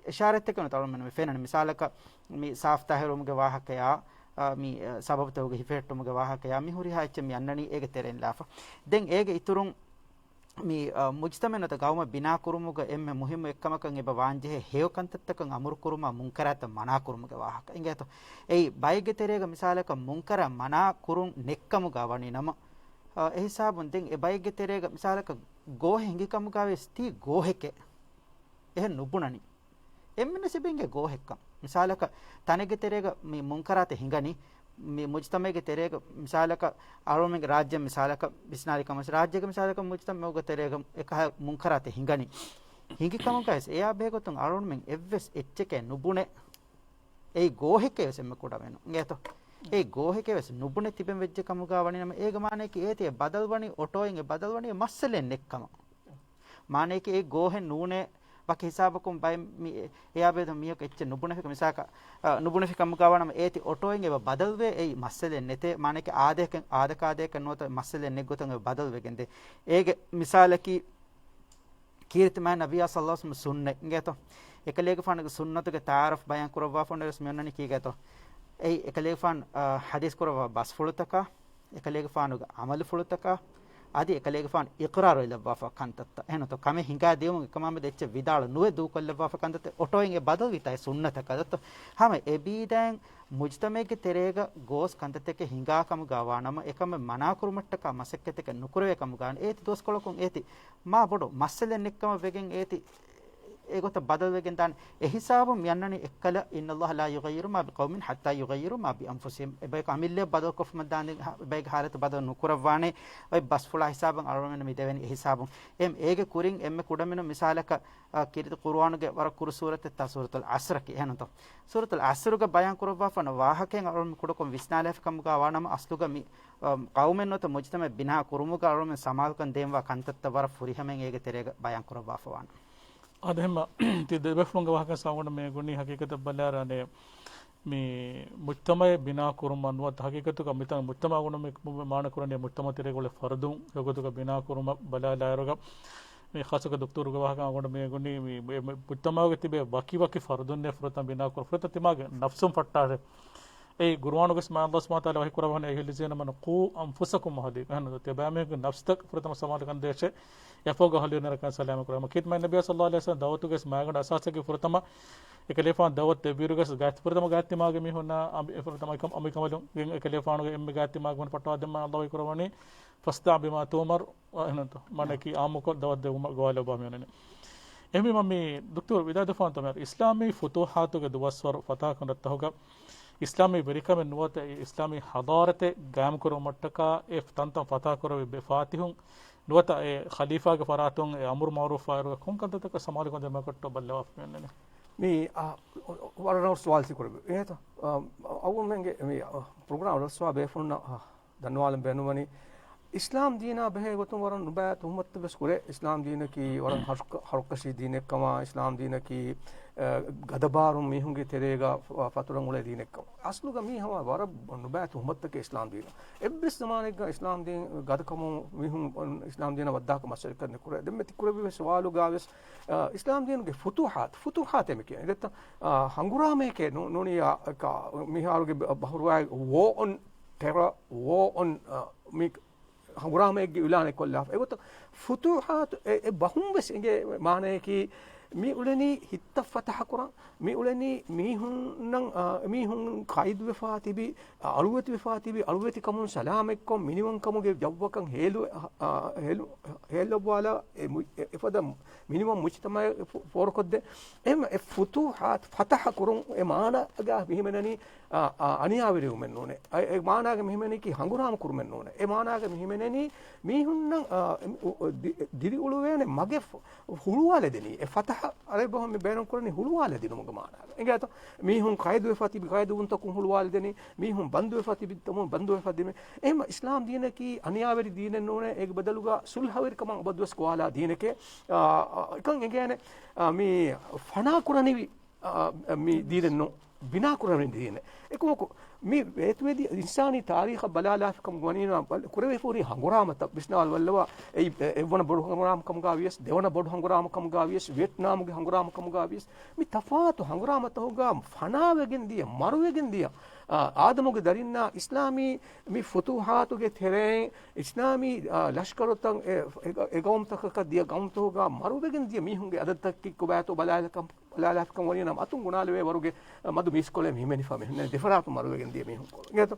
އިޝާރަތްތަކެއް ނުވަތަ އަޅުގަނޑުމެން މި ފެންނަނީ. މިސާލަކަށް މި ސާފްތާހިރުވުމުގެ ވާހަކަޔާ، އަ، މި، އަ، ސަބަބުތަކުގެ ހިފެހެއްޓުމުގެ ވާހަކަޔާ މި ހުރިހާ އެއްޗެއް މި އަންނަނީ އޭގެ ތެރެއިން ލާފަ. ދެން އޭގެ އިތުރުން މި، އަ، މުޖްތަމަޢެއް ނުވަތަ ގައުމެއް ބިނާ ކުރުމުގަ އެންމެ މުހިއްމު އެއްކަމަކަށް އެބަ ވާންޖެހޭ ހެޔޮ ކަންތައްތަކަށް އަމުރު ކުރުމާ މުންކަރާތައް މަނާ ކުރުމުގެ ވާހަކަ އިނގޭތޯ. އެއީ ބައެއްގެ ތެރޭގަ މިސާލަކަށް މުންކަރާ މަނާ ކުރުން ނެއްކަމުގަ ވަނީ ނަމަ، އަ، އެހިސާބުން ދެން އެ ބައެއްގެ ތެރޭގަ މިސާލަކަށް ގޯހެއް ހިނގި ކަމުގަ ވެސް ތީ ގޯހެކޭ. އެހެން ނުބުނަނީ. އެންމެންނަށް އެބަ އިނގޭ ގޯހެއްކަން. މިސާލަކަށް ތަނެއްގެ ތެރޭގަ މި މުންކަރާތެއް ހިނގަނީ، މި މުޖްތަމަޢެއްގެ ތެރޭގަ މިސާލަކަށް އަޅުމެންގެ ރާއްޖެ މިސާލަކަށް ވިސްނާލި ކަމަށް ރާއްޖޭގެ މިސާލަކަށް މުޖްތަމަޢުގެ ތެރޭގަ އެކަހަ މުންކަރާތެއް ހިނގަނީ. ހިނގި ކަމުގައި ވެސް އެއާ ބެހޭގޮތުން އަޅުމެން އެއްވެސް އެއްޗެކޭ ނުބުނެ. އެއީ ގޯހެކޭ ވެސް އެންމެ ކުޑަ ބޭނުން އިނގޭތޯ. އެއީ ގޯހެކޭ ވެސް ނުބުނެ ތިބެން ވެއްޖެ ކަމުގަ ވަނީ ނަމަ އޭގެ މާނަޔަކީ އޭތި އެ ބަދަލު ވަނީ އޮޓޯއިން އެ ބަދަލު ވަނީ އެ މައްސަލައެއް ނެއްކަމަށް. މާނަޔަކީ އެ ގޯހެއް ނޫނޭ، ވަކި ހިސާބަކުން ބައެއް މި އެ، އެއާ ބެހޭ މީހަކު އެއްޗެއް ނުބުނެފި މިސާކަށް، އަ، ނުބުނެފި ކަމުގަ ވާނަމަ އޭތި އޮޓޯއިން އެބަ ބަދަލުވޭ އެއީ މައްސަލައެއް ނެތޭ، މާނަޔަކީ އާދަޔަކަށް، އާދަކާދަޔަކަށް ނުވަތަ މައްސަލައެއް ނެތްގޮތަށް އެބަ ބަދަލުވެގެންދޭ. އޭގެ މިސާލަކީ ކީރިތި މާތް ނަބިއްޔާ ޞައްލައްލާހު ޢަލައިހި ވަސައްލަމް ސުންނަތް އިނގޭތޯ. އެކަލޭގެފާނުގެ ސުންނަތުގެ ތަޢާރަފް ބަޔާން ކުރައްވާފަ އޮންނަ ވެސް މި އޮންނަނީ ކީގަތޯ. އެއީ އެކަލޭގެފާނު، އަ، ޙަދީޘް ކުރައްވާ ބަސްފުޅުތަކާ، އެކަލޭގެފާނުގެ ޢަމަލުފުޅުތަކާ، އަދި އެކަލޭގެފާނު އިޤްރާރު އެލައްވާފަ ކަންތައްތައް. އެހެންތޯ ކަމެއް ހިނގާ ދިޔުމުން އެކަމާމެދު އެއްޗެއް ވިދާޅު ނުވެ ދޫކޮށްލައްވާފަ ކަންތައްތައް އޮޓޯއިން އެ ބަދަލުވީތާ އެ ސުންނަތަކަށް ދައްތޯ. ހަމަ އެބީދައިން މުޖްތަމަޢެއްގެ ތެރޭގަ ގޯސް ކަންތައްތަކެއް ހިނގާ ކަމުގަ ވާނަމަ، އެކަމެއް މަނާ ކުރުމަށްޓަކާ މަސައްކަތްތަކެއް ނުކުރެވޭ ކަމުގަ ވާނެ. އޭތި ދުވަސްކޮޅަކުން އޭތި މާ ބޮޑު މައްސަލައެއް ނެއްކަމަށް ވެގެން އޭތި އެގޮތަށް ބަދަލުވެގެން ދާނެ. އެހިސާބުން މި އަންނަނީ އެއްކަލަ، إن الله لا يغير ما بقوم حتى يغيروا ما بأنفسهم. އެބަޔަކު އަމިއްލައަށް ބަދަލުކޮށްފުމަށް ދާންދެން އެބައިގެ ޙާލަތު ބަދަލު ނުކުރައްވާނެ. އޮތް ބަސްފުޅާ ހިސާބުން އަޅުގަނޑުމެން މި ދެވެނީ އެހިސާބުން. އެމް އޭގެ ކުރިން އެންމެ ކުޑަމިނުން މިސާލަކަށް، އަ، ކީރިތި ޤުރުއާނުގެ ވަރަށް ކުރު ސޫރަތެއްތާ ސޫރަތުލް ޢަޞްރަކީ. އެހެންތޯ؟ ސޫރަތުލް ޢަޞްރުގަ ބަޔާން ކުރައްވާފަ ވަނަ ވާހަކައިން އަޅުގަނޑު ކުޑަކޮށް ވިސްނާލައިފި ކަމުގަ ވާނަމަ، އަސްލުގަ މި، އަ، ޤައުމެއް ނުވަތަ މުޖްތަމަޢެއް ބިނާ ކުރުމުގަ އަޅުގަނޑުމެން ސަމާލުކަން ދޭންވާ ކަންތައްތައް ވަރަށް ފުރިހަމައިން އޭގެ ތެރޭގަ ބަޔާން ކުރައްވާފަ ވާނެ. އާދެ، ހަމަ ތި ދެބޭފުޅުންގެ ވާހަކަ ސާގުނޑު މޭގުނީ ހަގީގަތަށް ބަލާރާނެ މި މުޖްތަމަޢެއް ބިނާ ކުރުމަށް ނުވަތަ ހަގީގަތުގަ މިތަން މުޖްތަމަޢު ގުނަ މި، މި މާނަ ކުރަނީ މުޖްތަމަޢު ތެރޭގަ އުޅޭ ފަރުދުން އެގޮތުގަ ބިނާ ކުރުމަށް ބަލާލާއިރުގަ މި ޚާއްޞަކޮށް ދޮކްތަރުގެ ވާހަކަ އަޅުގަނޑު މޭގުނީ މި، މި، މި މުޖްތަމަޢުގަ ތިބޭ ވަކި ވަކި ފަރުދުންނޭ ފުރަތަމަ ބިނާ ކުރު، ފުރަތަމަ ތިމާގެ ނަފްސުން ފައްޓާށޭ. އެއީ ޤުރުއާނުގަސް މާ އައްލާހު ސުބްޙާނަހޫ ވަތަޢާލާ ވަޙީ ކުރައްވަނީ أيها الذين آمنوا قوا أنفسكم وأهليكم. އެހެން ތިޔަބައިމީހުންގެ ނަފްސުތައް ފުރަތަމަ ސަމާލުކަން ދޭށޭ. އެއަށްފަހުގަ އަހުލީންނަށް ސަލާމަތް ކުރާ. މަ ކީރިތި މާތް ނަބިއްޔާ ޞައްލައްލާހު ޢަލައިހި ވަސައްލަމް ދަޢުވަތުގަސް މާގަނޑު އަސާސެއްގެ ފުރަތަމަ އެކަލޭގެފާނު ދަޢުވަތު ދެއްވިއިރުގަސް ގާތް ފުރަތަމަ ގާތް ތިމާގެ މީހުންނާ އަނބި، އެ ފުރަތަމަ އައިކަމަ، އަނބިކަނބަލުން އެކަލޭގެފާނުގެ އެންމެ ގާތް ތިމާގެ މީހުން ފައްޓަވާ ދެން މާ އައްލާހު ވަޙީ ކުރައްވަނީ فاصدع بما تؤمر. އެހެންތޯ؟ މާނައަކީ އާއްމުކޮށް ދަޢުވަތު ދެއްވުމަށް ގޮވާލައްވާ މި އޮންނަނީ. އެހެންވީމަ މި ދޮކްތަރު ވިދާޅުވެފާނެތޯ މިހާރު އިސްލާމީ ފުތޫޙާތުގެ ދުވަސްވަރު ފަތާކު ނައްތަހުގަ އިސްލާމީ ވެރިކަމެއް ނުވަތަ އެ އިސްލާމީ ޙަޟާރަތެއް ގާއިމްކުރުމަށްޓަކާ އެ ތަންތަން ފަތާކުރެއްވި ބެ ފާތިހުން ނުވަތަ އެ ޚަލީފާގެ ފަރާތުން އެ އަމުރު މަޢުރޫފާއިރުގަ ކޮން ކަންތައްތަކަށް ސަމާލުކަން ދެއްވުމަށްޓަކާ ބައްލަވާފަ މި އޮންނަނީ؟ މި، އާ، ވަރަށް ރަނގަޅު ސުވާލެއް ކުރެއްވި. އެހެންތޯ؟ އާ، އަޅުގަނޑުމެންގެ މި، އަ، ޕްރޮގްރާމް ރަސްވާ ބޭފުޅުންނަށް، އަ، ދަންނަވާލަން ބޭނުންވަނީ، އިސްލާމް ދީނާ ބެހޭ ގޮތުން ވަރަށް ނުބައި ތުހުމަތުތައް ވެސް ކުރޭ. އިސްލާމް ދީނަކީ ވަރަށް ހަރުކަ-، ހަރުކަށި ދީނެއްކަމާ، އިސްލާމް ދީނަކީ، އަ، ގަދަބާރުން މީހުންގެ ތެރޭގަ ފަ-، ފަތުރަން އުޅޭ ދީނެއްކަމަށް. އަސްލުގަ މީ ހަމަ ވަރަށް ނުބައި ތުހުމަތުތަކެއް އިސްލާމް ދީނަށް. އެއްވެސް ޒަމާނެއްގަ އިސްލާމް ދީން ގަދަކަމުން މީހުން އިސްލާމް ދީނަށް ވައްދާކަށް މަސައްކަތް ނުކުރޭ. ދެން މި ތި ކުރެއްވި ސުވާލުގަ ވެސް، އަ، އިސްލާމް ދީނުގެ ފުތޫހާތު، ފުތޫހާތޭ މި ކިޔަނީ. ދެއްތަ، އަ، ހަނގުރާމައެކޭ ނޫ-، ނޫނިއްޔާ، ކާ-، މިހާރުގެ ބަ-، ބަހުރުވައި ވޯ އޮން ޓެރަ، ވޯ އޮން، އަ، މި ހަނގުރާމައެއްގެ އިޢުލާނެއް ކޮށްލާފަ. އެގޮތަށް ފުތޫހާތު އެ، އެ ބަހުން ވެސް އެނގޭ މާނަޔަކީ، މި އުޅެނީ ހިތްތައް ފަތަޙަ ކުރަން، މި އުޅެނީ މީހުންނަށް، އާ، މީހުން ޤައިދުވެފާ ތިބި، އަ، އަޅުވެތިވެފާ ތިބި، އަޅުވެތިކަމުން ސަލާމަތްކޮށް، މިނިވަންކަމުގެ ޖައްވަކަށް ހޭލު-، އާ، ހޭލު-، ހޭލައްވާލާ، އެ މު-، އެ-، އެފަދަ މިނިވަން މުޖްތަމަޢެއް ފޯ-، ފޯރުކޮށްދޭ. އެހެން އެ ފުތޫޙާތު، ފަތަޙަ ކުރުން އެ މާނައަށް މިހިމެނެނީ، އާ، އާ، އަނިޔާވެރިވުމެއް ނޫނޭ. އެ، އެ މާނާގެ މިހިމެނީކީ ހަނގުރާމަ ކުރުމެއް ނޫނޭ. އެ މާނާގެ މިހިމެނެނީ މީހުންނަށް، އާ، އެ، އު، އު، ދި-، ދިރިއުޅުވޭނެ މަގެއް ފު-، ހުޅުވާލެދެނީ. އެ ފަތަޙަ އަރަބި ބަހުން މި ބޭނުންކުރަނީ ހުޅުވާލެދިނުމުގެ މާނާގަ. އެނގޭތޯ؟ މީހުން ޤައިދުވެފަ ތިބި ޤައިދުވުންތަކުން ހުޅުވާލެދެނީ، މީހުން ބަންދުވެފަ ތިބި ތަމުން ބަންދުވެފަ ދިނުމޭ. އެހެން އިސްލާމް ދީނަކީ އަނިޔާވެރި ދީނެއް ނޫނޭ، އޭގެ ބަދަލުގަ ޞުލްޙަވެރިކަމަށް އަބަދުވެސް ގޮވާލާ ދީނެކޭ. އާ، އާ، އެކަން އެނގޭނެ، އާ، މި ފަނާކުރަނިވި، އާ، މި ދީނެއް ނޫން، ބިނާކުރަނިވި ދީނެއް. އެކަމަކު، މި ވޭތުވެދިޔަ އިންސާނީ ތާރީޚަށް ބަލާލާފިކަމުގަ ވަނީ ކުރެވިފަ ހުރި ހަނގުރާމަތައް ވިސްނާލަބަލަވާ، އެއީ އެ-، އެއްވަނަ ބޮޑު ހަނގުރާމަކަމުގަ ވިޔަސް، ދެވަނަ ބޮޑު ހަނގުރާމަކަމުގަ ވިޔަސް، ވިޔެޓްނާމުގެ ހަނގުރާމަކަމުގަ ވިޔަސް، މި ތަފާތު ހަނގުރާމަތަކުގަ ފަނާވެގެން ދިޔަ، މަރުވެގެން ދިޔަ، އާ، އާދަމުގެ ދަރިންނާ އިސްލާމީ މި ފުތޫޙާތުގެ ތެރެއިން، އިސްލާމީ، އާ، ލަޝްކަރުތައް އެ، އެ، އެ ގައުމުތަކަކަށް ދިޔަ ގައުމުތަކުގަ މަރުވެގެން ދިޔަ މީހުންގެ އަދަދުތަކެއް ކޮބާތޯ ބަލާލަކަން ބަލާލާފިކަން ވަނީ ނަމަ އަތުން ގުނާލެވޭ ވަރުގެ މަދު މީސްކޮޅެއް ހިމެނިފަ މި ހުންނަ ދެފަރާތު މަރުވެގެން ދިޔަ މީހުން ކޮޅު. އިނގޭތޯ؟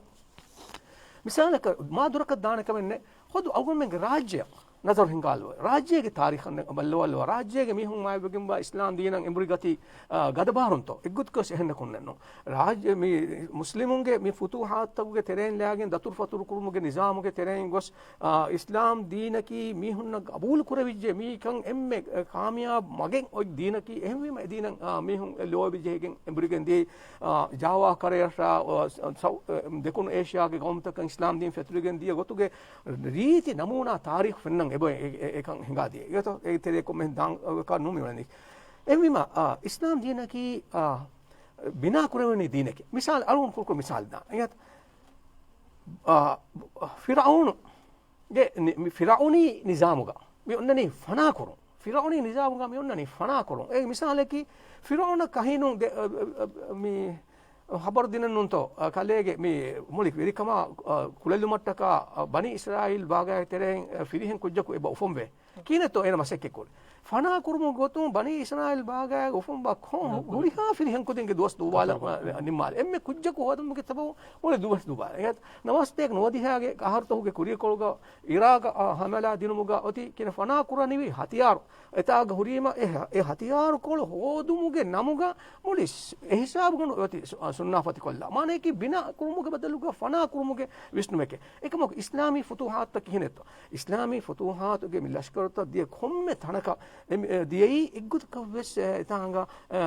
މިސާލަކަށް މާ ދުރަކަށް ދާނެ ކަމެއް ނެތް. ހޮދު އަޅުގަނޑުމެންގެ ރާއްޖެއަށް ނަޒަރު ހިނގާލުވަ. ރާއްޖޭގެ ތާރީޚަށް ބައްލަވާލުވަ. ރާއްޖޭގެ މީހުން މާތްވެގެންވާ އިސްލާމް ދީނަށް އެނބުރި ގަތީ، އާ، ގަދަބާރުންތޯ؟ އެއްގޮތަކަށް އެހެން ކުންނެއްނު. ރާއްޖެ މި މުސްލިމުންގެ މި ފުތޫޙާތުތަކުގެ ތެރެއިން ލާގެން ދަތުރުފަތުރު ކުރުމުގެ ނިޒާމުގެ ތެރެއިން ގޮސް، އާ، އިސްލާމް ދީނަކީ މީހުންނަށް ގަބޫލު ކުރެވިއްޖެ މީކަން އެންމެ، އަ، ކާމިޔާބު މަގެއް އޮތް ދީނަކީ. އެހެންވީމަ އެ ދީނަށް، އާ، މީހުން ލޯބި ޖެހިގެން އެނބުރިގެން ދިޔައީ، އާ، ޖާވާ ކަރަޔަށާ، އާ، ސަ-، ސައު-، އެ، ދެކުނު އޭޝިޔާގެ ގައުމުތަކަށް އިސްލާމް ދީން ފެތުރިގެން ދިޔަ ގޮތުގެ ރީތި ނަމޫނާ ތާރީޚު ފެންނަން އެބަ އެ-، އެ-، އެކަން ހިނގާދިޔަ. އެގޮތަށް އެ ތެރޭ ކޮންމެހެން ދާން ކާ ނޫން މިވަނީ. އެހެންވީމަ، އާ، އިސްލާމް ދީނަކީ، އާ، ބިނާ ކުރެވެނީ ދީނެކޭ. މިސާލު، އަޅުގަނޑު ކުރުކުރު މިސާލު ދާން. އެގޮތަށް، އާ، ފިރުޢައުނު ގެ ނި-، މި ފިރުޢައުނީ ނިޒާމުގަ މި އޮންނަނީ ފަނާކުރުން. ފިރުޢައުނީ ނިޒާމުގަ މި އޮންނަނީ ފަނާކުރުން. އެ މިސާލަކީ، ފިރުޢައުނަށް ކަހީނުން ދެ-، އަ، އަ، އަ، މި ޚަބަރު ދިނެއްނުންތޯ، އަ، ކަލޭގެ މި މުޅި ވެރިކަމާ، އަ، ކުޅެލުމަށްޓަކާ، އަ، ބަނީ އިސްރާއީލް ބާގާގެ ތެރެއިން، އަ، ފިރިހެން ކުއްޖަކު އެބަ އުފަންވޭ. ކިހިނެއްތޯ އޭނަ މަސައްކަތްކުރީ؟ ފަނާކުރުމުގެ ގޮތުން ބަނީ އިސްރާއީލް ބާގާގެ އުފަންވާ ކޮން ހުރިހާ ފިރިހެން ކުދިންގެ ދުވަސް ދުއްވާލަން، އަ، ނިންމާލެ. އެންމެ ކުއްޖަކު ހޯދުމުގެ ސަބަބުން މުޅި ދުވަސް ދުއްވާލެ. އެހެން ނަވާސްތޭކަ ނުވަދިހައިގެ އަހަރުތަކުގެ ކުރިއަކޮޅުގަ އިރާގަށް، އާ، ހަމަލާ ދިނުމުގަ އޮތީ ކިހިނެއް ފަނާ ކުރަނިވި ހަތިޔާރު އެތާގަ ހުރީމަ، އެ ހަ-، އެ ހަތިޔާރުކޮޅު ހޯދުމުގެ ނަމުގަ މުޅި ސް-، އެ ހިސާބުގަނޑު އޮތީ ސު-، އާ، ސުންނާފަތިކޮށްލާ. މާނަޔަކީ ބިނާ ކުރުމުގެ ބަދަލުގަ ފަނާ ކުރުމުގެ ވިސްނުމެކޭ. އެކަމަކު އިސްލާމީ ފުތޫޙާތުތައް ކިހިނެއްތޯ؟ އިސްލާމީ ފުތޫޙާތުގެ މި ލަޝްކަރުތައް ދިޔަ ކޮންމެ ތަނަކަށް އެ މި-، އެ ދިޔައީ އެއްގޮތަކަށް ވެސް، އެ، އެތާނގަ، އެ،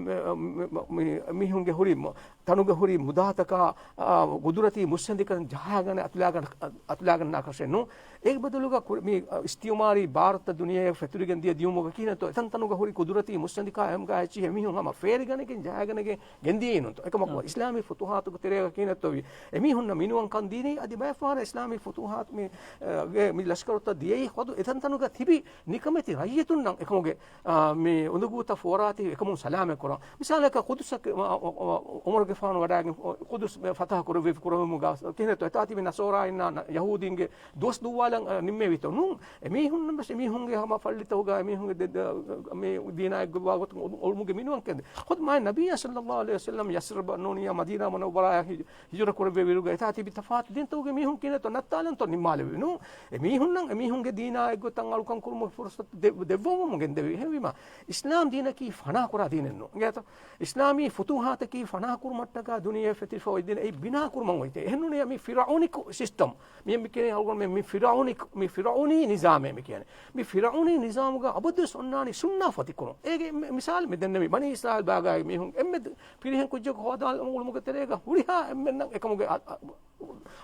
މި-، މި-، މި-، މީހުންގެ ހުރި މު-، ތަނުގެ ހުރި މުދާތަކާ، އާ، ގުދުރަތީ މުއްސަނދިކަން ޖަހާގަނެ އަތުލާގަން-، އަތުލާގަންނާކަށެއް ނޫން. އޭގެ ބަދަލުގަ ކުރި-، މި، އަ، އިސްތިއުމާރީ ބާރުތައް ދުނިޔެއަށް ފެތުރިގެން ދިޔަ ދިޔުމުގަ ކިހިނެއްތޯ އެތަންތަނުގަ ހުރި ގުދުރަތީ މުއްސަނދިކާ އެހެން ގާތްޗިހި އެމީހުން ހަމަ ފޭރިގަނެގެން ޖަހާގަނެގެން ގެންދިޔައީ ނޫންތޯ. އެކަމަކު އިސްލާމީ ފުތޫޙާތުގެ ތެރޭގަ ކިހިނެއްތޯ ވީ؟ އެމީހުންނަށް މިނިވަންކަން ދީނީ އަދި ބައެއް ފަހަރަށް އިސްލާމީ ފުތޫޙާތު މި، އަ، ގެ މި ލަޝްކަރުތައް ދިޔައީ ހޮދު އެތަންތަނުގަ ތިބި ނިކަމެތި ރައްޔިތުންނަށް އެކަމުގެ، އާ، މި އުނދަގޫތައް ފޯރާތި އެކަމުން ސަލާމަތް ކުރަން. މިސާލަކަށް ޤުދުސަށް، އަ، އަ، އަ، އުމަރުގެފާނު ވަޑައިގެން ޤުދުސް ފަތަޙަ ކުރެއްވި ކުރެވުމުގަ ކިހިނެއްތޯ އެތާ ތިބި ނަޞާރާއިންނާ ޔަހޫދީންގެ ދުވަސް ދުއްވާލަން، އަ، ނިންމެވިތޯ؟ ނޫން. އެމީހުންނަށް ވެސް އެމީހުންގެ ހަމަ ފައްޅިތަކުގަ އެމީހުންގެ ދެ-، ދެ-، މި ދީނާ އެއްގޮތް ވާގޮތުން އޮ-، އޮޅުމުގެ މިނިވަން ކެންދެ. ޚުދު މާތް ނަބިއްޔާ ޞައްލައްލާހު ޢަލައިހި ވަސައްލަމް ޔަސްރިބަށް ނޫނިއްޔާ މަދީނާ މުނައްވަރާއަށް ހި-، ހިޖުރަ ކުރެއްވޭ ވިރުގަ އެތާ ތިބި ތަފާތު ދީންތަކުގެ މީހުން ކިހިނެއްތޯ ނައްތާލަންތޯ ނިންމާލެވި. ނޫން. އެމީހުންނަށް އެމީހުންގެ ދީނާ އެއްގޮތަށް އަޅުކަން ކުރުމުގެ ފުރުޞަތު ދެ-، ދެއްވި ގެންދެވި. އެހެންވީމަ، އިސްލާމް ދީނަކީ ފަނާކުރާ ދީނެއް ނޫން. އިނގޭތޯ؟ އިސްލާމީ ފުތޫހާތަކީ ފަނާކުރުމަށްޓަކާ ދުނިޔެ ފެތިފަ އޮތްދިން އެއީ ބިނާކުރުމަށް އޮތް. އެހެންނޫނީ މި ފިރައުނިކު ސިސްޓަމް. މި، މި ކިޔަނީ އަޅުގަނޑުމެން މި ފިރައުނިކު، މި ފިރައުނީ ނިޒާމޭ މި ކިޔަނީ. މި ފިރައުނީ ނިޒާމުގަ އަބަދުވެސް އޮންނާނީ ސުންނާ ފަތިކުރުން. އޭގެ މި، މިސާލު މި ދެންނެވި ބަނީ އިސްރާއީލް ބާގާއި މީހުން އެންމެ ފިރިހެން ކުއްޖަކު ހޯދާލުމުގެ ތެރޭގަ ހުރިހާ އެންމެންނަށް އެކަމުގެ އަ، އަ،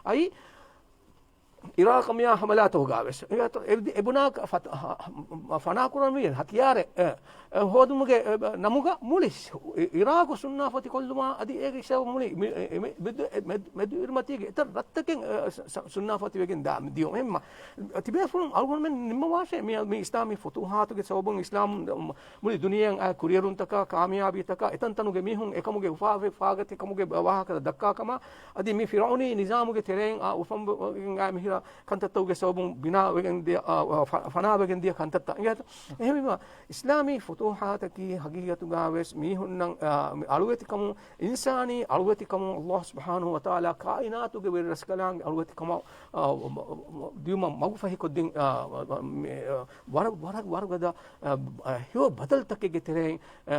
އައި އިރާޤަށް މިއާ ހަމަލާތަކުގަވެސް. އެ، އެ ބުނާ ފަތަ، ފަނާކުރަންވީ ހަތިޔާރެއް، އެ، އެ، ހޯދުމުގެ، އެ، ނަމުގަ މުޅި އިރާޤު ސުންނާ ފަތިކޮށްލުމާ އަދި އޭގެ ސަބަބުން މުޅި މި، އެ، މެ، މެދު، އެ، މެދު، މެދު އިރުމަތީގެ އެތައް ރަށްތަކެއް، އެ، ސ، ސ، ސުންނާ ފަތިވެގެން ދާ ދިޔުމެއް. ތިބޭފުޅުން އަޅުގަނޑުމެން ނިންމަވާށޭ މި، މި އިސްލާމީ ފުތޫހާތުގެ ސަބަބުން އިސްލާމް މުޅި ދުނިޔެއަށް އާ ކުރިއެރުންތަކާ، ކާމިޔާބީތަކާ، އެތަންތަނުގެ މީހުން އެކަމުގެ އުފާވެ، ފާގަތި ކަމުގެ ވާހަކަ ދައްކާ ކަމާ، އަދި މި ފިރައުނީ ނިޒާމުގެ ތެރެއިން އާ އުފަން ވެގެން އާ މިހިރަ ކަންތައްތަކުގެ ސަބަބުން ބިނާވެގެން ދިޔަ، އާ، އާ، ފަ، ފަނާވެގެން ދިޔަ ކަންތައްތައް. އިނގޭތަ؟ އެހެންވީމަ، އިސްލާމީ ފުތޫހާތަކީ ހަގީގަތުގަވެސް މީހުންނަށް، އާ، މި އަޅުވެތިކަމުން، އިންސާނީ އަޅުވެތިކަމުން އައްލާހު ސުބްޙާނަހު ވަތަޢާލާ ކާއިނާތުގެ ވެރިރަސްކަލާނގެ އަޅުވެތިކަމަށް، އާ، ދިޔުމަށް މަގުފަހިކޮށްދިން، އާ، މި، އާ، ވަރަށް، ވަރަށް، ވަރަށް ގަދަ، އަ، އަ، ހެޔޮ ބަދަލުތަކެއްގެ ތެރެއިން، އަ،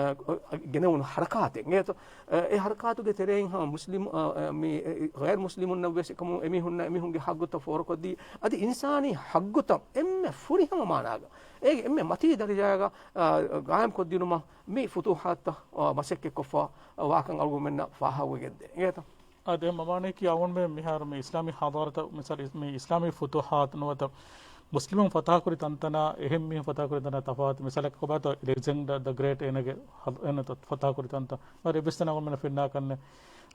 ގެނެވުނު ހަރަކާތެއް. އިނގޭތޯ؟ އަ، އެ ހަރަކާތުގެ ތެރެއިން ހަމަ މުސްލިމް، އަ، އަ، މި، އެ، ޣައިރު މުސްލިމުންނަށް ވެސް އެކަމު އެމީހުންނަށް އެމީހުންގެ ހައްގުތައް ފޯރުކޮށްދީ، އަދި އިންސާނީ ހައްގުތައް އެންމެ ފުރިހަމަ މާނާގަ، އޭގެ އެންމެ މަތީ ދަރަޖާގަ، އަ، ގާއިމްކޮށްދިނުމަށް މި ފުތޫހާތުތައް، އަ، މަސައްކަތްކޮށްފަ، އަ، ވާކަން އަޅުގަނޑުމެންނަށް ފާހަގަވެގެންދޭ. އިނގޭތޯ؟ އާ، ދެން މަ، މާނައަކީ އަޅުގަނޑުމެން މިހާރު މި އިސްލާމީ ހަޟާރަތަށް މިސާލު މި އިސްލާމީ ފުތޫހާތު ނުވަތަ މުސްލިމުން ފަތަހަކުރި ތަންތަނާ އެހެން މީހުން ފަތަހަކުރި ތަންތަނާ ތަފާތު. މިސާލަކަށް ކޮބާތޯ އެލެގްޒެންޑާ ދަ ގްރޭޓް އޭނަގެ ހަ، އޭނަ ތަ، ފަތަހަކުރި ތަންތަން ވަރަށް އެއްވެސް ތަނެއް އަޅުގަނޑުމެންނަށް ފެންނާކަށް ނެތް.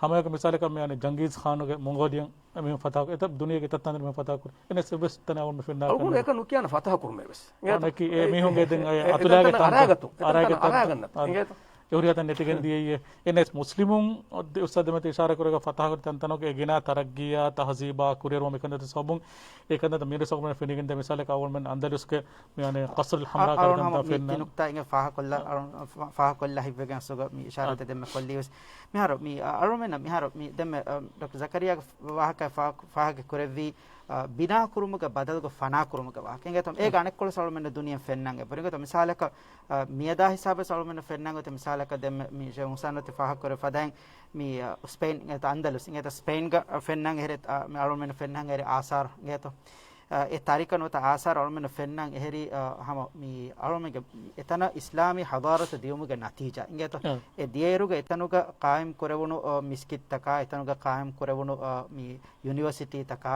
ހަމައެކަނި މިސާލަކަށް މި އަނެ ޖަންގީޒް ޚާނުގެ މޮންގޯލިއަން އެމީހުން ފަތަހަކުރި، އެތައް ދުނިޔޭގެ އެތައް ތަނެއް އެމީހުން ފަތަހަކުރި. އެނެސް އެއްވެސް ތަނެއް އަޅުގަނޑު އެކަން ނުކިޔާނެ ފަތަހަކުރުމެއް ވެސް. އެނގޭތަ؟ އެ، މީހުންގެ ދެން އައި އެ، އަތުލާގެ ތަންތަން ތަންތަން، އަރާގަތު، އެ، އަރާގެ ތަންތަން ތަންތަން، އަރާގަންނަ. އާ، އެނގޭތަ؟ އެ ހުރިހާ ތަން ނެތިގެން ދިޔައީ. އެނެސް މުސްލިމުން އޮއްދެ އުސްތާދު ދެމެތި އިޝާރާ ކުރެގަ ފަތަހަކުރި ތަންތަނުގެ އެ ގިނަ ތަރައްގީއާ، ތަހަޒީބާ، ކުރިއެރުމާ މިކަންތައް ސަބަބުން، އެ ކަންތައް މިރަސް އަޅުގަނޑުމެން ފެނިގެންދޭ. މިސާލަކަށް އަޅުގަނޑުމެން އަންދަލުސްގެ މި އަނެ ޤަޞްރުލް ހަމްރާ އަ، ކަންތައް އަޅުގަނޑު ފެންނަ. މި ނުކްތާ އިނގޭ ފާހަކޮށްލާ، އަ، އަޅު، ފާ، ފާހަކޮށްލާ ހިތްވެގެން އަސްލުގަ މި އިޝާރާތެއް ދެންމެ ކޮށްލީ ވެސް. މިހާރު މި، އަ، އަޅުމެންނަށް މިހާރު މި ދެންމެ، އަ، ޑޮކްޓަރ ޒަކަރިޔާގެ ވާހަކަ ފާ، ފާހަގަ ކުރެއްވީ، އަ، ބިނާ ކުރުމުގެ ބަދަލުގަ ފަނާ ކުރުމުގެ ވާހަކަ. އިނގޭތޯ؟ އޭގެ އަނެއްކޮޅަސް އަޅުމެންނަށް ދުނިޔެ ފެންނަން އެބަ. އިނގޭތޯ؟ މިސާލަކަށް، އަ، މިއަދާ ހިސާބަށް އަޅުމެންނަށް ފެންނަން ގޮތެއް މިސާލަކަށް ދެންމެ މި ޝޭޚް ހުސައިން އޮތީ ފާހަގަ ކުރެ ފަދައިން މި، އަ، ސްޕެއިން އިނގޭތޯ؟ އަންދަލުސް އިނގޭތޯ؟ ސްޕެއިންގަ ފެންނަން އެހެރެ، އަ، މި އަޅުމެންނަށް ފެންނަން އެހެރެ އާސާރު އިނގޭތޯ؟ އަ، އެ ތާރީޚަށް ނުވަތަ އާސާރު އަޅުމެންނަށް ފެންނަން އެހެރީ، އަ، ހަމަ މި އަޅުމެންގެ އެތަނަށް އިސްލާމީ ހަޟާރަތު ދިޔުމުގެ ނަތީޖާ އިނގޭތޯ؟ އަ. އެ ދިޔައިރުގަ އެތަނުގަ ޤާއިމް ކުރެވުނު، އަ، މިސްކިތްތަކާ، އެތަނުގަ ޤާއިމް ކުރެވުނު، އަ، މި ޔުނިވަރސިޓީތަކާ،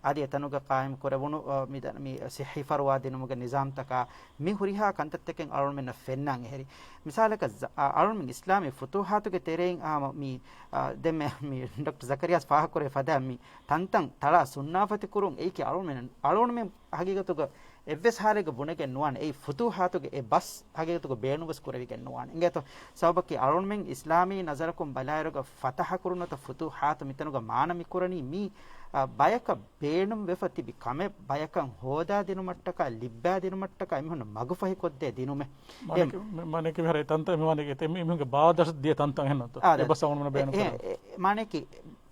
އަދި އެތަނުގަ ޤާއިމް ކުރެވުނު، އަ، މި ދަ، މި ޞިއްޙީ ފަރުވާ ދިނުމުގެ ނިޒާމްތަކާ، މި ހުރިހާ ކަންތައްތަކެއް އަޅުމެންނަށް ފެންނަން އެހެރި. މިސާލަކަށް ޒަ، އަ، އަޅުމެން އިސްލާމީ ފުތޫޙާތުގެ ތެރެއިން އާ، މަ، މި، އަ، ދެންމެ މި ޑޮކްޓަރ ޒަކަރިޔާސް ފާހަގަކުރެ ފަދަ މި ތަންތަން ތަޅާ ސުންނާފަތި ކުރުން އެއީކީ އަޅުމެން، އަޅުމެން ހަގީގަތުގަ އެއްވެސް ހާލެއްގަ ބުނެގެން ނުވާނެ. އެއީ ފުތޫޙާތުގެ އެ ބަސް ހަގީގަތުގަ ބޭނުންވެސް ކުރެވިގެން ނުވާނެ. އިނގޭތޯ؟ ސަބަބަކީ އަޅުމެން އިސްލާމީ ނަޒަރަކުން ބަލާއިރުގަ ފަތަޙަކުރުން ނުވަތަ ފުތޫޙާތު މިތަނުގަ މާނަ މިކުރަނީ މީ، އަ، ބަޔަކަށް ބޭނުންވެފަ ތިބި ކަމެއް ބަޔަކަށް ހޯދާދިނުމަށްޓަކާ ލިއްބާދިނުމަށްޓަކާ އެމީހުންނަށް މަގުފަހިކޮށްދޭ ދިނުމެއް. މާނައަކީ، މި، މާނައަކީ މިހާރު އެ ތަންތަން މި ވާނީ އެ ތެ، މި، މީހުންގެ ބާދަށް ދިޔަ ތަންތަން އެހެންނުތޯ؟ އާ، އެ ދެ، ބަސް އަޅުގަނޑު ބޭނުން އެ، ކުރަނީ. އެ، އެ، މާނައަކީ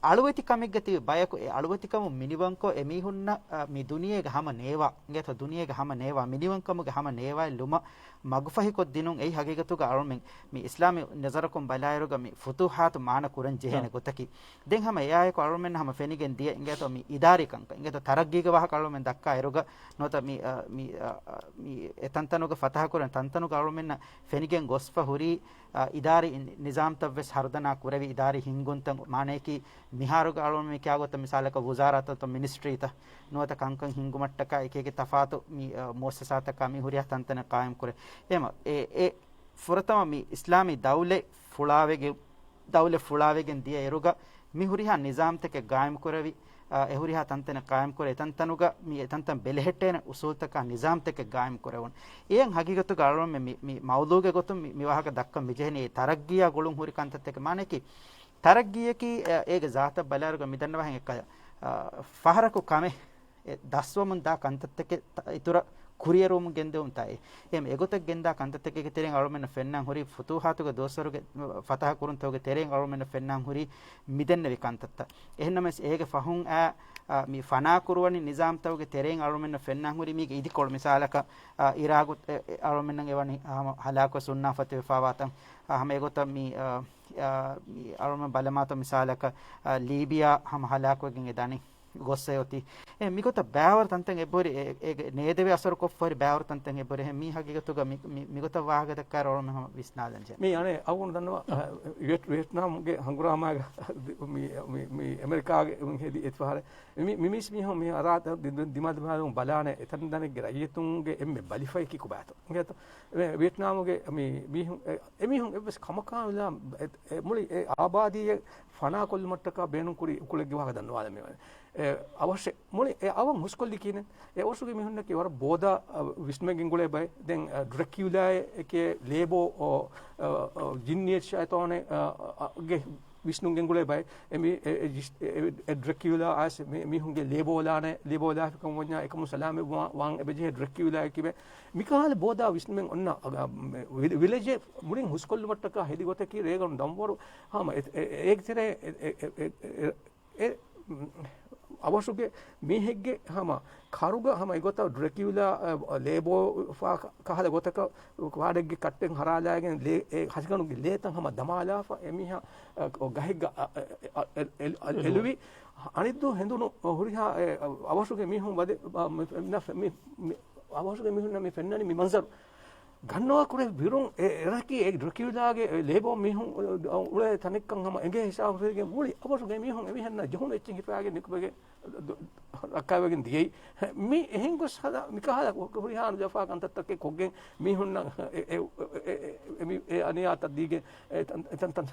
އަޅުވެތި ކަމެއްގަ ތިބި ބަޔަކު އެ އަޅުވެތިކަމުން މިނިވަންކޮށް އެމީހުންނަށް، އަ، މި ދުނިޔޭގެ ހަމަ ނޭވާ، އިނގޭތޯ؟ ދުނިޔޭގެ ހަމަ ނޭވާ، މިނިވަންކަމުގެ ހަމަ ނޭވާއެއް ލުމަށް މަގުފަހިކޮށްދިނުން އެއީ ހަގީގަތުގަ އަޅުމެން މި އިސްލާމީ ނަޒަރަކުން ބަލާއިރުގަ މި ފުތޫޙާތު މާނަ ކުރަން ޖެހޭނެ ގޮތަކީ. ދެން ހަމަ އެއާއެކު އަޅުމެން ހަމަ ފެނިގެން ދިޔަ އިނގޭތޯ މި އިދާރީ ކަންކަން. އިނގޭތޯ ތަރައްގީގެ ވާހަކަ އަޅުމެން ދައްކާ އިރުގަ ނުވަތަ މި، އަ، މި، އަ، އަ، މި އެތަންތަނުގަ ފަތަހަކުރަން ތަންތަނުގަ އަޅުމެންނަށް ފެނިގެން ގޮސްފަ ހުރީ، އަ، އިދާރީ ނި، ނިޒާމްތައް ވެސް ހަރުދަނާ ކުރެވި އިދާރީ ހިންގުންތައް މާނައަކީ މިހާރުގަ އަޅުމެން މި ކިޔާ ގޮތަށް މިސާލަކަށް ވުޒާރާތައް މިނިސްޓްރީތައް ނުވަތަ ކަންކަން ހިންގުމަށްޓަކާ އެކިއެކި ތަފާތު މި، އަ، މުއައްސަސާތަކާ މި ހުރިހާ ތަންތަނެއް ޤާއިމް ކުރޭ. އެހެމަ އެ، އެ ފުރަތަމަ މި އިސްލާމީ ދައުލަތް ފުޅާވެގެ، ދައުލަތް ފުޅާވެގެން ދިޔަ އިރުގަ މި ހުރިހާ ނިޒާމްތަކެއް ޤާއިމް ކުރެވި، އަ، އެ ހުރިހާ ތަންތަނެއް ޤާއިމް ކުރެ، އެތަންތަނުގަ މި އެތަންތަން ބެލެހެއްޓޭނެ އުސޫލްތަކާ ނިޒާމްތަކެއް ޤާއިމް ކުރެވުނު. އެއަށް ހަގީގަތުގަ އަޅުމެން މި، މި މައުޟޫގެ ގޮތުން މި، މި ވާހަކަ ދައްކަން މިޖެހެނީ ތަރައްގީއާ ގުޅުން ހުރި ކަންތައްތަކެއް. މާނައަކީ ތަރައްގީއަކީ، އަ، އޭގެ ޒާތަށް ބަލާއިރުގަ މިދަންނަވާހެން އެއްކަލަ، އަ، ފަހަރަކު ކަމެއް އެ ދަސްވަމުން ދާ ކަންތައްތަކެއް ތަ، އިތުރަށް ކުރިއެރުވުމުން ގެންދެވުންތާއޭ. އެހެން އެގޮތަށް ގެންދާ ކަންތައްތަކެއްގެ ތެރެއިން އަޅުމެންނަށް ފެންނާން ހުރީ ފުތޫހާތުގެ ދުވަސްވަރުގެ ފަތަހަ ކުރުންތަކުގެ ތެރެއިން އަޅުމެންނަށް ފެންނާން ހުރީ މިދެންނެވި ކަންތައްތައް. އެހެންނަމަވެސް އޭގެ ފަހުން އާ، އާ، މި ފަނާ ކުރުވަނި ނިޒާމްތަކުގެ ތެރެއިން އަޅުމެންނަށް ފެންނާން ހުރީ މީގެ އިދިކޮޅު. މިސާލަކަށް، އާ، އިރާގު އެ، އެ، އަޅުމެންނަށް އެވަނީ ހަމަ ހަލާކުވެ ސުންނާފަތިވެފާވާތަން. އާ، ހަމަ އެގޮތަށް މި، އާ، އާ، މި އަޅުމެން ބަލަމާތަ މިސާލަކަށް، އާ، ލީބިޔާ ހަމަ ހަލާކުވެގެން އެ ދަނީ. ގޮއްސަ އޮތީ. އެ، މިގޮތަށް ބައިވަރު ތަންތަން އެބަހުރި، އެ، އޭގެ ނޭދެވޭ އަސަރު ކޮށްފަހުރި ބައިވަރު ތަންތަން އެބަހުރި. އެހެން މީ ހަގީގަތުގަ މި، މި، މިގޮތަށް ވާހަކަ ދައްކާއިރު އަޅުމެން ހަމަ ވިސްނާލަން ޖެހޭ. މީ އަނެއް އަޅުގަނޑު ދަންނަވާ، އަ، ވިއެޓް-، ވިއެޓްނާމްގެ ހަނގުރާމާގަ މި، މި، މި އެމެރިކާގެ ހެދި އެތިފަހަރެއް. މި، މި މީސް މީހުން މި އަރާ ދި-، ދި-، ދިމާލު ދިމާލުން ބަލާނެ އެތަން ތަނެއްގެ ރައްޔިތުންގެ އެންމެ ބަލިފަޔަކީ ކޮބާތޯ. އިނގޭތޯ؟ އެ ވިއެޓްނާމުގެ މި މީހުން، އެ، އެމީހުން އެއްވެސް ކަމަކާ ވެލާ އެ، އެ މުޅި އެ އާބާދީއެއް ފަނާކޮށްލުމަށްޓަކާ ބޭނުންކުރި އުކުޅެއްގެ ވާހަކަ ދަންނަވާލަމޭ. އެ، އަވަށެއް މުޅި އެ އަވަށް ހުސްކޮށްލީ ކިހިނެއް؟ އެ އަވަށުގެ މީހުންނަކީ ވަރަށް ބޯދާ، އަ، ވިސްނުމެއް ގެންގުޅޭ ބައެއް. ދެން، އަ، ޑްރެކިއުލާއެކޭ ލޭބޯ، އަ، އަ، އަ، ޖިންނިއެއް ޝައިޠާނެއް، އަ، އަ، ގެ ވިސްނުން ގެންގުޅޭ ބައެއް. އެ މި، އެ، އެ ޖިސް-، އެ، އެ، އެ ޑްރެކިއުލާ އައިސް މި، މީހުންގެ ލޭބޯ ލާނެ، ލޭބޯ ލާފިކަމަށް ވަންޏާ އެކަމުން ސަލާމަތް ވާ-، ވާން އެބަޖެހޭ ޑްރެކިއުލާއެކީ ބެ. މިކަހަލަ ބޯދާ ވިސްނުމެއް އޮންނަ، އަ، އަ، ވި-، ވިލެޖެއް މުޅިން ހުސްކޮށްލުމަށްޓަކާ ހެދި ގޮތަކީ ރޭގަނޑު ދަންވަރު ހަމަ އެ، އެ، އޭގެ ތެރޭ އެ، އެ، އެ، އެ، އެ، އެ، އަވަށުގެ މީހެއްގެ ހަމަ ކަރުގަ ހަމަ އެގޮތަށް ޑްރެކިއުލާ، އަ، ލޭބޯ ފާ ކަ-، ކަހަލަ ގޮތަކަށް ކާޑެއްގެ ކައްޓެއް ހަރާލާގެން ލޭ، އެ ހަށިގަނޑުގެ ލޭތައް ހަމަ ދަމާލާފަ އެމީހާ، އަ، ގަހެއްގަ، އަ، އަ، އަ، އެ، އެ، އެ، އެ، އެ، އެލުވި. އަނެއްދުވަހު ހެނދުނު ހުރިހާ އެ، އަ، އަވަށުގެ މީހުން ވަދެ، އަ، މި، މި، މި، މި، އަވަށުގެ މީހުންނަށް މި ފެންނަނީ މި މަންޒަރު. ގަންނަވާ ކުރެ ބިރުން އެ އެރަކީ އެ ޑްރެކިއުލާގެ އެ ލޭބޯ މީހުން އުޅޭ ތަނެއްކަން ހަމަ އެނގޭ ހިސާބު ފެށިގެން މުޅި އަވަށުގެ މީހުން އެމީހުންނާ ޖެހުނު އެއްޗެއް ހިފާގެން ނިކުމެގެން ރައްކާވެގެން ދިޔައީ. މި އެހެން ގޮސް ހަދާ މިކަހަލަ ހުރިހާ ނުޖެހިފާ ކަންތައްތަކެއް ކޮށްގެން މީހުންނަށް އެ، އެ، އެ، އެ، އެ، އެ، އެ އަނިޔާތައް ދީގެން އެ ތަން، އެ ތަންތަން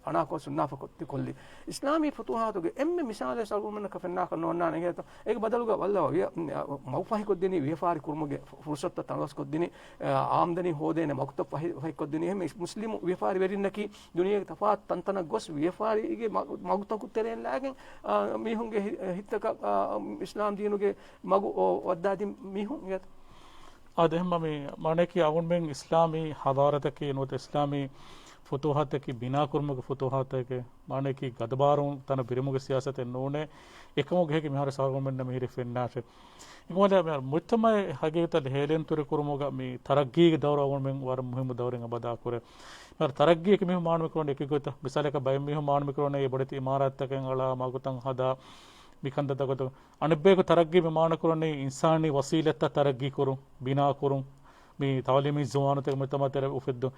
ފަނާކޮށް ސުންނާފަ ކޮށް ކޮށްލި. އިސްލާމީ ފުތޫހާތުގެ އެންމެ މިސާލެއް ސަލްމަން ކަ ފެންނާކަށް ނޯންނާނެ އިނގޭތޯ. އޭގެ ބަދަލުގަ ވައްލަވާ ވިޔަ-، މަގުފަހިކޮށްދިނީ ވިޔަފާރި ކުރުމުގެ ފު-، ފުރުސަތުތައް ތަނަވަސްކޮށްދިނީ، އާ، އާމްދަނީ ހޯދޭނެ މަގުތައް ފަހި-، ފަހިކޮށްދިނީ. އެހެން މުސް-، މުސްލިމު ވިޔަފާރިވެރިންނަކީ ދުނިޔޭގެ ތަފާތު ތަންތަނަށް ގޮސް ވިޔަފާރީގެ މަ-، މަގުތަކު ތެރެއިން ލާގެން، އާ، މީހުންގެ ހި-، ހިތްތަކަށް، އާ، އިސްލާމް ދީނުގެ މަގު އޮ-، ވައްދާދިން މީހުން އިނގޭތޯ. އާދެ، އެހެންމަ މި މާނައަކީ އަޅުގަނޑުމެން އިސްލާމީ ޙަޟާރަތަކީ ނުވަތަ އިސްލާމީ ފުތޫޙާތަކީ ބިނާކުރުމުގެ ފުތޫޙާތެކޭ. މާނައަކީ ގަދަބާރުން ތަނަށް ބިރުމުގެ ސިޔާސަތެއް ނޫނޭ. އެކަމުގެ ހެކި މިހާރު އަޅުގަނޑުމެންނަށް މިހިރީ ފެންނާށޭ. އެކަމަކު މި މުޖްތަމަޢެއް ހަގީގަތަށް ހޭލެންތުރި ކުރުމުގަ މި ތަރައްގީގެ ދައުރު އަޅުގަނޑުމެން ވަރަށް މުހިއްމު ދައުރެއް އެބަ އަދާކުރޭ. މިހާރު ތަރައްގީއަކީ މީހުން މާނަ މިކުރަނީ އެކި ގޮތަށް. މިސާލަކަށް ބައެއް މީހުން މާނަ މިކުރަނީ ބޮޑެތި އިމާރާތްތަކެއް އަޅާ، މަގުތައް ހަދާ، މިކަންތައްތައް ގޮތުން. އަނެއްބަޔަކު ތަރައްގީ މި މާނަކުރަނީ އިންސާނީ ވަސީލަތްތައް ތަރައްގީ ކުރުން، ބިނާ ކުރުން، މި ތަޢުލީމީ ޒުވާނުތަކެއް މުޖްތަމަޢު ތެރޭ އުފެއްދުން.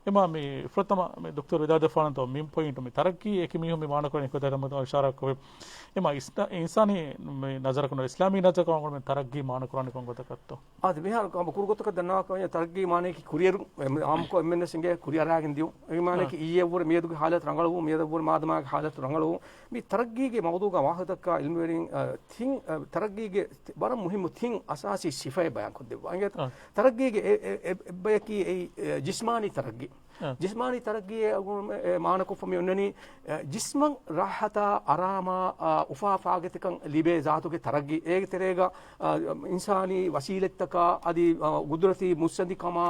އެމާ މި ފުރަތަމަ މި ދޮކްޓަރު ވިދާދެފާނަންތޯ މި ޕޮއިންޓު މި ތަރައްގީ އެކި މީހުން މި މާނަކުރަނީ ކޮތަހެން މުތަ އިޝާރާ ކޮށްފި. އެމާ އިސް-، އިންސާނީ މި ނަޒަރަކުން އިސްލާމީ ނަޒަރަކުން މި ތަރައްގީ މާނަކުރަނީ ކޮން ގޮތަކަށްތޯ؟ އާދެ، މިހާރު ކަމަ ކުރު ގޮތަކަށް ދަންނަވާކަމަށް ތަރައްގީ މާނައަކީ ކުރިއެރުން، އެ، އާއްމުކޮށް އެންމެންނަށް އިނގޭ ކުރިއަރާގެން ދިޔުން. އެ މާނައަކީ އާ. އިއްޔެއަށްވުރެ މިއަދުގެ ޙާލަތު ރަނގަޅުވުން، މިއަދަށްވުރެ މާދަމާގެ ޙާލަތު ރަނގަޅުވުން. މި ތަރައްގީގެ މައުޟޫގަ ވާހަކަދައްކާ ޢިލްމުވެރިން، އަ، ތިން، އަ، ތަރައްގީގެ ތި-، ވަރަށް މުހިއްމު ތިން އަސާސީ ސިފައެއް ބަޔާންކޮށްދެއްވާ. އިނގޭތޯ؟ އަ. ތަރައްގީގެ އެ، އެ، އެ، އެއްބަޔަކީ އެއީ، އެ، ޖިސްމާނީ ތަރައްގީ. އަ. ޖިސްމާނީ ތަރައްގީއޭ އަގުން، އެ، މާނަކޮށްފަ މި އޮންނަނީ، އެ، ޖިސްމަށް ރާޙަތާ، އަރާމާ، އަ، އުފާ ފާގަތިކަން ލިބޭ ޒާތުގެ ތަރައްގީ. އޭގެ ތެރޭގަ، އަ، އިންސާނީ ވަސީލަތްތަކާ، އަދި، އަ، ގުދުރަތީ މުއްސަނދިކަމާ،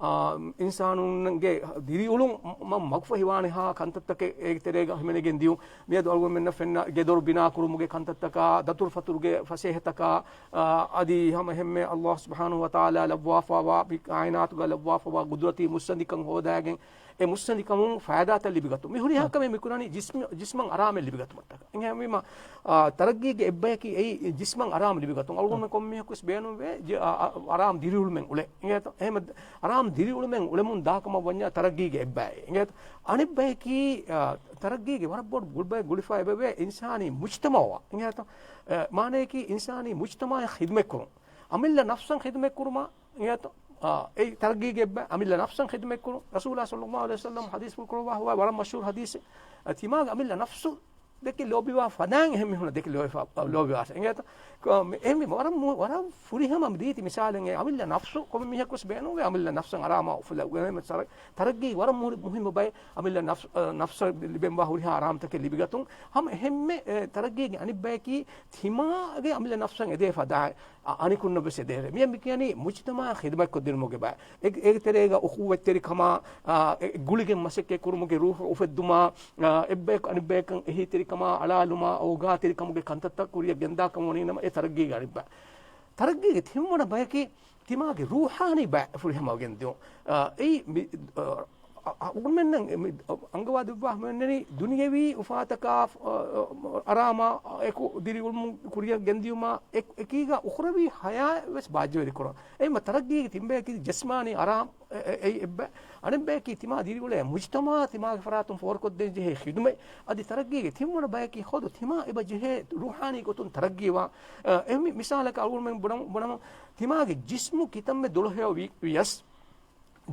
އާ، އިންސާނުންގެ ދިރިއުޅުމަށް މަގުފަހިވާނެހާ ކަންތައްތަކެއް އޭގެ ތެރޭގަ ހިމެނިގެން ދިޔުން. މިއަދު އަޅުގަނޑުމެންނަށް ފެންނަ ގެދޮރު ބިނާކުރުމުގެ ކަންތައްތަކާ، ދަތުރުފަތުރުގެ ފަސޭހަތަކާ، އާ، އަދި ހަމަ އެހެންމެ ﷲ ސުބްޙާނަހޫ ވަތަޢާލާ ލައްވާފަވާ، މި ކާއިނާތުގަ ލައްވާފަވާ ގުދުރަތީ މުއްސަނދިކަން ހޯދާގެން، އެ މުއްސަނދިކަމުން ފައިދާތައް ލިބިގަތުން. މި ހުރިހާ ކަމެއް މި ކުރަނީ ޖިސްމަ-، ޖިސްމަށް އަރާމެއް ލިބިގަތުމަށްޓަކަ. އެހެންވީމަ، އާ، ތަރައްގީގެ އެއްބަޔަކީ އެއީ ޖިސްމަށް އަރާމް ލިބިގަތުން. އަޅުގަނޑުމެން ކޮންމެއަކުވެސް ބޭނުންވޭ، ޖި-، އާ، އާ، އަރާމް ދިރިއުޅުމެއް އުޅޭ. އިނގޭތޯ؟ އެހެން އަރާމް ދިރިއުޅުމެއް އުޅެމުން ދާކަމަށް ވަންޏާ ތަރައްގީގެ އެއްބައެއް. އިނގޭތޯ؟ އަނެއްބަޔަކީ، އާ، ތަރައްގީގެ ވަރަށް ބޮޑު ގުޅުބައެއް ގުޅިފަ އެބަވޭ އިންސާނީ މުޖްތަމަޢަށް. އިނގޭތޯ؟ އެ، މާނަޔަކީ އިންސާނީ މުޖްތަމަޢަށް ޚިދުމަތްކުރުން. އަމިއްލަ ނަފްސަށް ޚިދުމަތްކުރުމަށް އިނގޭތޯ؟ އާ، އެއީ ތަރައްގީގެ އެއްބަ-، އަމިއްލަ ނަފްސަށް ޚިދުމަތްކުރުން. ރަސޫލާ ޞައްލައްލާހު ޢަލައިހި ވަސައްލަމް ޙަދީޘްފުޅު ކުރައްވާ ހުވާ ވަރަށް މަޝްހޫރު ޙަދީޘެއް. އަ، ތިމާގެ އަމިއްލަ ނަފްސު ދެކެ ލޯބިވާ ފަދައިން އެހެން މީހުންނަށް ދެކެ ލޯބިވާ، ލޯބިވާށޭ. އެނގޭތަ؟ ކޮ-، މި-، އެހެން މި ވަރަށް މު-، ވަރަށް ފުރިހަމަ މި ދީތި މިސާލެއް އެ އަމިއްލަ ނަފްސު ކޮންމެ މީހަކުވެސް ބޭނުންވޭ އަމިއްލަ ނަފްސަށް އަރާމާ އުފުލަ-، ތަރައްގީ ވަރަށް މުހި-، މުހިއްމު ބައެއް އަމިއްލަ ނަފްސު، އަ، ނަފްސަށް ލިބެންވާ ހުރިހާ އަރާމްތަކެއް ލިބިގަތުން. ހަމަ އެހެންމެ، އެ، ތަރައްގީގެ އަނެއްބަޔަކީ ތިމާގެ އަމިއްލަ ނަފްސަށް އެދޭ ފަދައިން އަ-، އަނެކުންނަށް ވެސް އެދޭ. މިއަށް މި ކިޔަނީ މުޖްތަމަޢަށް ޚިދުމަތްކޮށްދިނުމުގެ ބައި. އޭގެ ތެރޭގަ އުޚުވަތްތެރިކަމާ، އާ، އެ ގުޅިގެން މަސައްކަތް ކުރުމުގެ ރޫޙު އުފެއްދުމާ، އާ، އެއްބަޔަކު އަނެއްބަޔަކަށް އެހީތެރިކަމާ، އަޅާލުމާ، އޯގާތެރިކަމުގެ ކަންތައްތައް ކުރިއަށް ގެންދާ ކަމަށް ވަނީ ނަމަ، އެ ތަރައްގީގެ އަނެއްބަ. ތަރައްގީގެ ތިންވަނަ ބަޔަކީ ތިމާގެ ރޫޙާނީ ބައި ފުރިހަމަ ގެންދިއުން. އާ، އެއީ މި-، އާ، އަ-، އަ-، އަޅުގަނޑުމެންނަށް މި-، އަ-، އަންގަވާ ދެއްވާ ހަމައެންނެނީ ދުނިޔަވީ އުފާތަކާ، އަ-، އަ-، އަރާމާ އެކު ދިރިއުޅުމުން ކުރިއަށް ގެންދިއުމާ އެ-، އެކީގަ އުޚްރަވީ ޙަޔާތް ވެސް ބާއްޖަވެރި ކުރަން. އެހެންމަ ތަރައްގީގެ ތިން ބަޔަކީ ޖިސްމާނީ އަރާމް އެ-، އެ-، އެއީ އެއްބަ. އަނެއް ބަޔަކީ ތިމާ ދިރިއުޅޭ މުޖްތަމަޢަށް ތިމާގެ ފަރާތުން ފޯރުކޮށްދޭން ޖެހޭ ޚިދުމަތް. އަދި ތަރައްގީގެ ތިންވަނަ ބަޔަކީ ޚުދު ތިމާ އެބަ ޖެހޭ ރޫޙާނީ ގޮތުން ތަރައްގީވާން. އެ، އެހެން މި-، މިސާލަކަށް އަޅުގަނޑުމެން ބުނަމު، ބުނަމު ތިމާގެ ޖިސްމު ކިތަންމެ ދުޅަހެޔޮ ވި-، ވިޔަސް،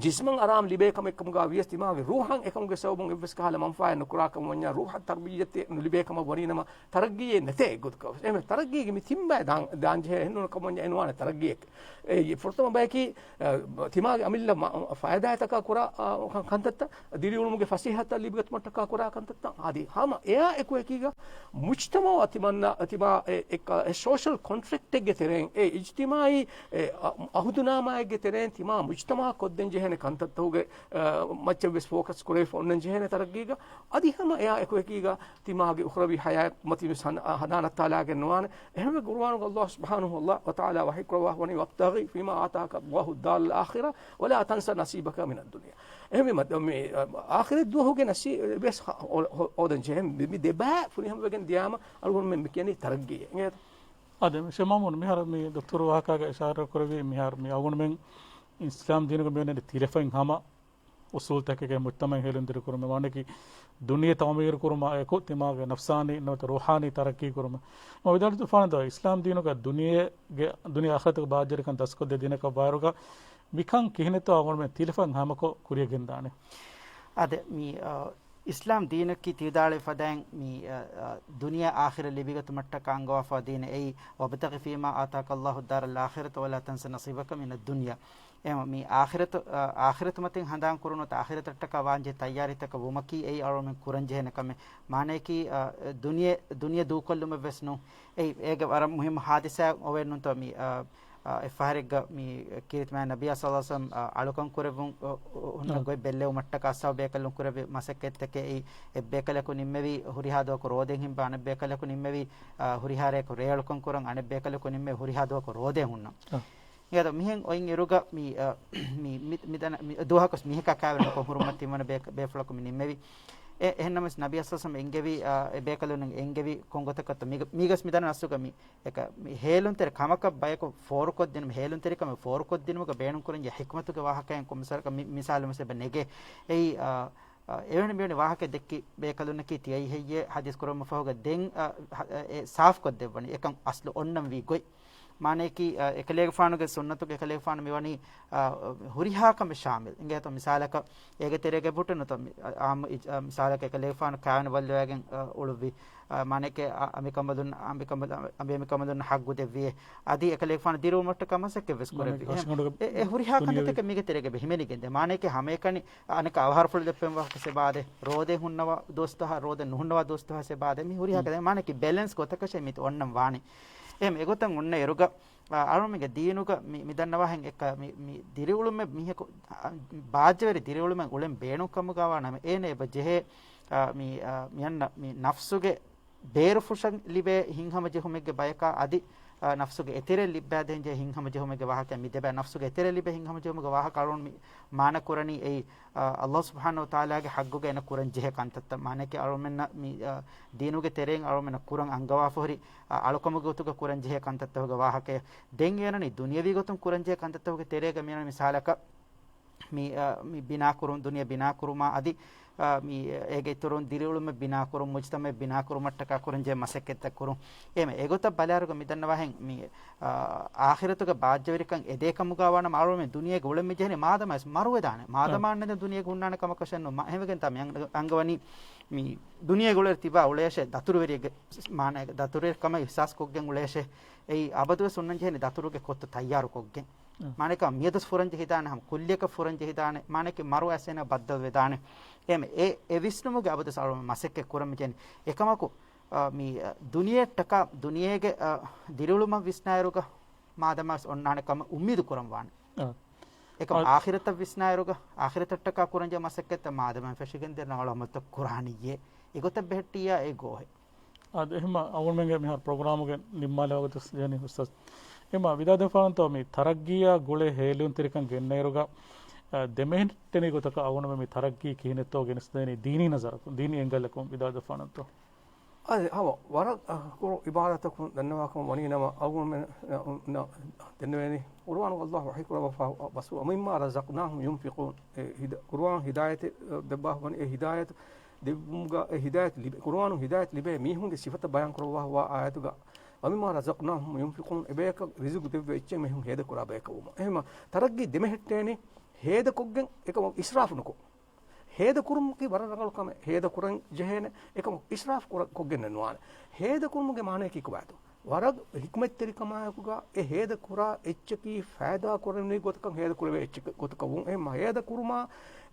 ޖިސްމަށް އަރާމް ލިބޭ ކަމެއް ކަމުގަ ވިޔަސް، ތިމާގެ ރޫޙަށް އެކަމުގެ ސަބަބުން އެއްވެސް ކަހަލަ މަންފާއެއް ނުކުރާ ކަމަށް ވަންޏާ، ރޫޙަށް ތަރްބިޔަތެއް ނުލިބޭ ކަމަށް ވަނީ ނަމަ، ތަރައްގީއެއް ނެތޭ އެއްގޮތަކަށް. އެހެން ތަރައްގީގެ މި ތިން ބައި ދާން، ދާން ޖެހޭ އެހެންނޫން ކަމަށް ވަންޏާ އެންނޫން ތަރައްގީއެއް. އެ، ފުރަތަމަ ބަޔަކީ، އަ، ތިމާގެ އަމިއްލަ މަ-، ފައިދާތަކާ ކުރާ، އަ، ކަން-، ކަންތައްތައް، ދިރިއުޅުމުގެ ފަސޭހަތައް ލިބިގަތުމަށްޓަކާ ކުރާ ކަންތައްތައް. އަދި ހަމަ އެއާ އެކު އެކީގަ މުޖްތަމަޢު ތިމަންނަ، ތިމާ އެ، އެ، އެ ސޯޝަލް ކޮންޓްރެކްޓެއްގެ ތެރެއިން، އެ އިޖްތިމާޢީ އެ، އަ، އަހުދުނާމާއެއްގެ ތެރެއިން ތިމާ މުޖްތަމަޢަށް ކޮށްދޭން ޖެހޭނެ ކަންތައްތަކުގެ، އަ، މައްޗަށް ވެސް ފޯކަސް ކުރެވިފަ އޮންނަން ޖެހޭނެ ތަރައްގީގަ. އަދި ހަމަ އެއާ އެކު އެކީގަ ތިމާގެ އުޚްރަވީ ޙަޔާތް މަތިން ވެސް ހަނ-، އަ، ހަނދާނަށް ތާލާގެން ނުވާނެ. އެހެންވެ ޤުރުއާނުގަ ﷲ ސުބްޙާނަހޫ ވަތަޢާލާ ވަޙީކުރައްވާ ވަނީ، "وَابْتَغِ فِيمَا آتَاكَ اللَّهُ الدَّارَ الْآخِرَةَ وَلَا تَنْسَ نَصِيبَكَ مِنَ الدُّنْيَا." އެހެންވީމަ، މި، އަ، އާޚިރަތް ދުވަހުގެ ނަސީ-، ވެސް ހަ-، ހޯ-، ހޯ-، ހޯދަން ޖެހޭ. މި، މި ދެބައި ފުރިހަމަވެގެން ދިޔާމަ އަޅުގަނޑުމެން މި ކިޔަނީ ތަރައްގީއެއް. އިނގޭތަ؟ އާދެ، ޝޭޚް މައުމޫން މިހާރު މި ދޮކްތަރު ވާހަކާގަ އިޝާރާ ކުރެއްވި މިހާރު މި އަޅުގަނޑުމެން އިސްލާމް ދީނުގަ މިވަނީ ތިލަފައިން ހަމަ އުސޫލްތަކެއްގެ މުޖްތަމަޢެއް ހޭލުން ދިރިކުރުމަށް، ވާނަކީ ދުނިޔެ ތަޢުމީރު ކުރުމާ އެކު ތިމާގެ ނަފްސާނީ ނުވަތަ ރޫޙާނީ ތަރައްޤީ ކުރުމަށް. މަ ވިދާޅުވި ތުފާނު ދޯ، އިސްލާމް ދީނުގަ ދުނިޔޭގެ، ދުނިޔެ އާޚިރަތުގެ ބާއްޖަވެރިކަން ދަސްކޮށްދޭ ދީނަކަށް ވާއިރުގަ މިކަން ކިހިނެއްތޯ އަޅުގަނޑުމެން ތިލަފައިން ހަމަކޮށް ކުރިޔަށް ގެންދާނެ. އާދެ، މި، އަ، އިސްލާމް ދީނަކީ ތި ވިދާޅުވި ފަދައިން މި، އަ، އަ، ދުނިޔެ އާޚިރަތް ލިބިގަތުމަށްޓަކާ އަންގަވާފަ ދީނެއް އެއީ، "وَابْتَغِ فِيمَا آتَاكَ اللَّهُ الدَّارَ الْآخِرَةَ وَلَا تَنْسَ نَصِيبَكَ مِنَ الدُّنْيَا." އެ މި އާޚިރަތު، އަ، އާޚިރަތު މަތިން ހަނދާން ކުރުނު އާޚިރަތަށްޓަކާ ވާންޖެހޭ ތައްޔާރީތަކަށް ވުމަކީ އެއީ އަޅުމެން ކުރަންޖެހޭނެ ކަމެއް. މާނައަކީ، އަ، ދުނިޔެ، ދުނިޔެ ދޫކޮށްލުމެއް ވެސް ނޫން. އެއީ، އޭގެ ވަރަށް މުހިއްމު ހާދިސާ އޮވެއްނުތޯ މި، އަ، އަ، އެއްފަހަރެއްގަ މި ކީރިތި މާތް ނަބިއްޔާ ޞައްލަﷲު ޢަލައިހި ވަސައްލަމަ، އަ، އަޅުކަން ކުރެއްވުން، އަ، ހުންނަ ގޮތް ބެއްލެވުމަށްޓަކާ އަޞްޙާބު ބޭކަލުން ކުރެއްވި މަސައްކަތްތަކެއް އެއީ، އެއްބޭކަލަކު ނިންމެވީ ހުރިހާ ދުވަހަކު ރޯދައިން ހިންބާ، އަނެއްބޭކަލަކު ނިންމެވީ، އަ، ހުރިހާ ރެޔަކު ރޭ އަޅުކަން ކުރަން، އަނެއްބޭކަލަކު ނިންމެވީ ހުރިހާ ދުވަހަކު ރޯދައިން ހުންނަން. އަ. އެއަދު މިހެން އޮތް އިރުގަ މި، އަ، މި، މި، މި ދަނ-، މި ދުވަހަކުސް މީހަކާ ކާވެނިކޮށް ހުރުމަށް ތިންވަނަ ބޭކަ-، ބޭފުޅަކު މި ނިންމެވީ. އެ، އެހެންނަމަވެސް ނަބިއްޔާ ޞައްލަﷲު ވަސައްލަމަ އެންގެވީ، އަ، އެ ބޭކަލުން އެންގެވީ ކޮން ގޮތަކަށްތޯ މީގަ-، މީގަސް މި ދަންނަ ނައްޞުގަ މި އެކަ-، މި ހޭލުންތެރި ކަމަކަށް ބަޔަކު ފޯރުކޮށްދިނުމަށް، ހޭލުންތެރިކަމެއް ފޯރުކޮށްދިނުމުގަ ބޭނުންކުރަންޖެހޭ ޙިކްމަތުގެ ވާހަކައިން ކޮންމެސް ވަރަކަށް މި-، މިސާލު މަސައްކަތް ނެގޭ. އެއީ، އަ، އަ، އެވެނި މިވެނި ވާހަކަ ދެއްކި ބޭކަލުންނަކީ ތިޔައީ ހެއްޔޭ ޙަދީޘް ކުރުމަށް ފަހުގަ ދެން، އަ، އަ، އެ ސާފުކޮށްދެއްވަނީ އެކަން އަސްލު އޮންނަން ވީ ގޮތް. މާނައަކީ، އަ، އެކަލޭގެފާނުގެ ސުންނަތުގެ އެކަލޭގެފާނު މިވަނީ، އަ، ހުރިހާ ކަމެއް ޝާމިލް. އިނގޭތޯ މިސާލަކަށް އޭގެ ތެރޭގަ ބުޓެއްނުތޯ މި-، އަ، އާއްމު އިޖް-، އަ، މިސާލަކަށް އެކަލޭގެފާނު ކާވެނި ވައްލަވައިގެން، އަ، އުޅުއްވި. އަ، މާނައަކީ އަ-، އަނބިކަނބަލުން، އަނބިކަނބަލު-، އަނބި އަނބިކަނބަލުން ޙައްޤު ދެއްވިއޭ. އަދި އެކަލޭގެފާނު ދިރިއުޅުމަށްޓަކާ މަސައްކަތް ވެސް ކުރެއްވި. އެހެން އެ، އެ ހުރިހާ ކަންތައްތަކެއް މީގެ ތެރޭގަ ހިމެނިގެންދޭ. މާނައަކީ ހަމައެކަނި އަނެކާ އަވަހަށް ފުޅު ދެއްވެން ވާހަކަ ސެބާދޭ. ރޯދައެއް ހުންނަވާ ދުވަސްތަހާ، ރޯދައެއް ނުހުންނަވާ ދުވަސްތަހާ ސެބާދޭ. މި ހުރިހާ ކަންތައް މާނައަކީ ބެލެންސް ގޮތަކަށޭ މި އޮންނަން ވާނީ. އެހެން އެގޮތަށް އޮންނަ އިރުގަ، އަ، އަޅުމެންގެ ދީނުގަ މި، މި ދަންނަވާހެން އެއްކަ މި، މި ދިރިއުޅުމެއް މީހަކު، އަ، ބާއްޖަވެރި ދިރިއުޅުމެއް އުޅެން ބޭނުން ކަމުގަވާ ނަމަ، އޭނަ އެބަ ޖެހޭ، އަ، މި، އަ، މި އަންނަ މި ނަފްސުގެ ބޭރުފުށަށް ލިބޭ ހިތްހަމަޖެހުމެއްގެ ބަޔަކާ އަދި، އަ، ނަފްސުގެ އެތެރެއަށް ލިއްބައިދޭންޖެހޭ ހިތްހަމަޖެހުމެއްގެ ވާހަކަ މި ދެބަ ނަފްސުގެ އެތެރެއަށް ލިބޭ ހިތްހަމަޖެހުމެއްގެ ވާހަކަ އަޅުން މި މާނަ ކުރަނީ އެއީ، އަ، ﷲ ސުބްޙާނަހޫ ވަތަޢާލާގެ ޙައްޤުގަ އޭނަ ކުރަން ޖެހޭ ކަންތައްތައް. މާނައަކީ އަޅުމެންނަށް މި، އަ، ދީނުގެ ތެރެއިން އަޅުމެންނަށް ކުރަން އަންގަވާފަހުރި، އަ، އަޅުކަމުގެ ގޮތުގަ ކުރަން ޖެހޭ ކަންތައްތަކުގެ ވާހަކައެއް. ދެން އޭނަނީ ދުނިޔަވީ ގޮތުން ކުރަން ޖެހޭ ކަންތައްތަކުގެ ތެރޭގަ މިއަންނަ މިސާލަކަށް މި، އަ، މި ބިނާކުރުން، ދުނިޔެ ބިނާކުރުމާ އަދި އާ، މި އޭގެ އިތުރުން ދިރިއުޅުމެއް ބިނާކުރުން، މުޖްތަމައެއް ބިނާކުރުމަށްޓަކާ ކުރަންޖެހޭ މަސައްކަތްތައް ކުރުން. އެހެން އެގޮތަށް ބަލާއިރުގަ މިދަންނަވާހެން މި، އާ، އާޚިރަތުގެ ބާއްޖަވެރިކަން އެދޭކަމުގަ ވާނަމަ އަޅުމެން ދުނިޔޭގަ އުޅެން މި ޖެހެނީ މާދަމާވެސް މަރުވެދާނެ. މާދަމާ ނެދެން ދުނިޔޭގަ ހުންނާނެ ކަމަކަށެއް ނޫން. މަ-، އެހެންވެގެންތާ މި އަންގަ-، އަންގަވަނީ މި ދުނިޔޭގަ އުޅޭ ތިބާ އުޅޭށޭ ދަތުރުވެރިއެއްގެ މާނައިގަ ދަތުރުވެރިކަމަށް އިޙްސާސް ކޮށްގެން އުޅޭށޭ. އެއީ އަބަދުވެސް ހުންނަން ޖެހެނީ ދަތުރުގެ ކޮއްތު ތައްޔާރު ކޮށްގެން. މާނައަކަށް މިއަދުސް ފުރަންޖެހިދާނެ ހަމަ ކުއްލިއަކަށް ފުރަންޖެހިދާނެ. މާނައަކީ މަރު އައިސް އޭނަ ބައްދަލުވެދާނެ. އެހެން އެ، އެ ވިސްނުމުގެ އަބަދުސް އަޅުގަނޑު މަސައްކަތް ކުރަން މި ޖެހެނީ. އެކަމަކު، އަ، މި، އަ، ދުނިޔެއަށްޓަކާ، ދުނިޔޭގެ، އަ، ދިރިއުޅުމަށް ވިސްނާއިރުގަ މާދަމާވެސް އޮންނާނެ ކަމަށް އުއްމީދު ކުރަން ވާނެ. އާ. އެކަމް އާ. އާޚިރަތަށް ވިސްނާއިރުގަ، އާޚިރަތަށްޓަކާ ކުރަންޖެހޭ މަސައްކަތްތައް މާދަމާ ފެށިގެން ދެން އަޅު އަމަލުތައް ކުރާނީއޭ. އެގޮތަށް ބެހެއްޓިއްޔާ އެ ގޯހެއް. އާދެ، އެހެންމަ އަޅުގަނޑުމެންގެ މިހާރު ޕްރޮގްރާމުގެ ނިންމާލެވޭ ވަގުތު ޖެހެނީ އުސްތާޒް. އެހެންމަ ވިދާ ދެއްވާނަންތޯ މި ތަރައްގީއާ ގުޅޭ ހޭލުންތެރިކަން ގެންނައިރުގަ، އަ، ދެމެހެއްޓެނި ގޮތަކަށް އަޅުގަނޑުމެން މި ތަރައްގީ ކިހިނެއްތޯ ގެނެސްދޭނީ ދީނީ ނަޒަރަކުން، ދީނީ އެންގަލަކުން ވިދާ ދެއްވާނަންތޯ؟ އާދެ، ހަމަ ވަރަށް، އަ، ކުރު އިބާރާތަކުން ދަންނަވާކަމަށް ވަނީ ނަމަ އަޅުގަނޑުމެން، އަ، އު، ނަ، ދެންނެވޭނީ ޤުރުއާނު އައްލާހު ވަޙީ ކުރައްވާފަ ބަސް، ވަމިއްމާ ރަޒަޤްނާހުމް ޔުންފިޤޫން. އެ ހިދަ-، ޤުރުއާން ހިދާޔަތެއް، އަ، ދެއްވާފަ ވަނީ އެ ހިދާޔަތު ދެއްވުމުގަ އެ ހިދާޔަތު ލިބޭ، ޤުރުއާނު ހިދާޔަތު ލިބޭ މީހުންގެ ސިފަތައް ބަޔާން ކުރައްވާފަވާ އާޔަތުގަ، ވަމިއްމާ ރަޒަޤްނާހުމް ޔުންފިޤޫން، އެބަޔަކަށް ރިޒުޤު ދެއްވޭ އެއްޗެއް މީހުން ހޭދަކުރާ ބަޔަކަށް ވުމުން. އެހެންމަ ތަރައްގީ ދެމެހެއްޓޭނީ ހޭދަކޮށްގެން އެކަމަކު އިސްރާފު ނުކޮށް. ހޭދަކުރުމަކީ ވަރަށް ރަނގަޅު ކަމެއް. ހޭދަކުރަން ޖެހޭނެ އެކަމަކު އިސްރާފު ކުރަ-، ކޮށްގެން ނުވާނެ. ހޭދަކުރުމުގެ މާނަޔަކީ ކޮބާތޯ؟ ވަރަށް ޙިކްމަތްތެރިކަމާއެކުގަ އެ ހޭދަ ކުރާ އެއްޗަކީ ފައިދާ ކުރެވެނީ ގޮތަކަށް ހޭދަ ކުރެވޭ އެއްޗެއް ގޮތަކަށް ވުން. އެހެންމަ ހޭދަ ކުރުމާ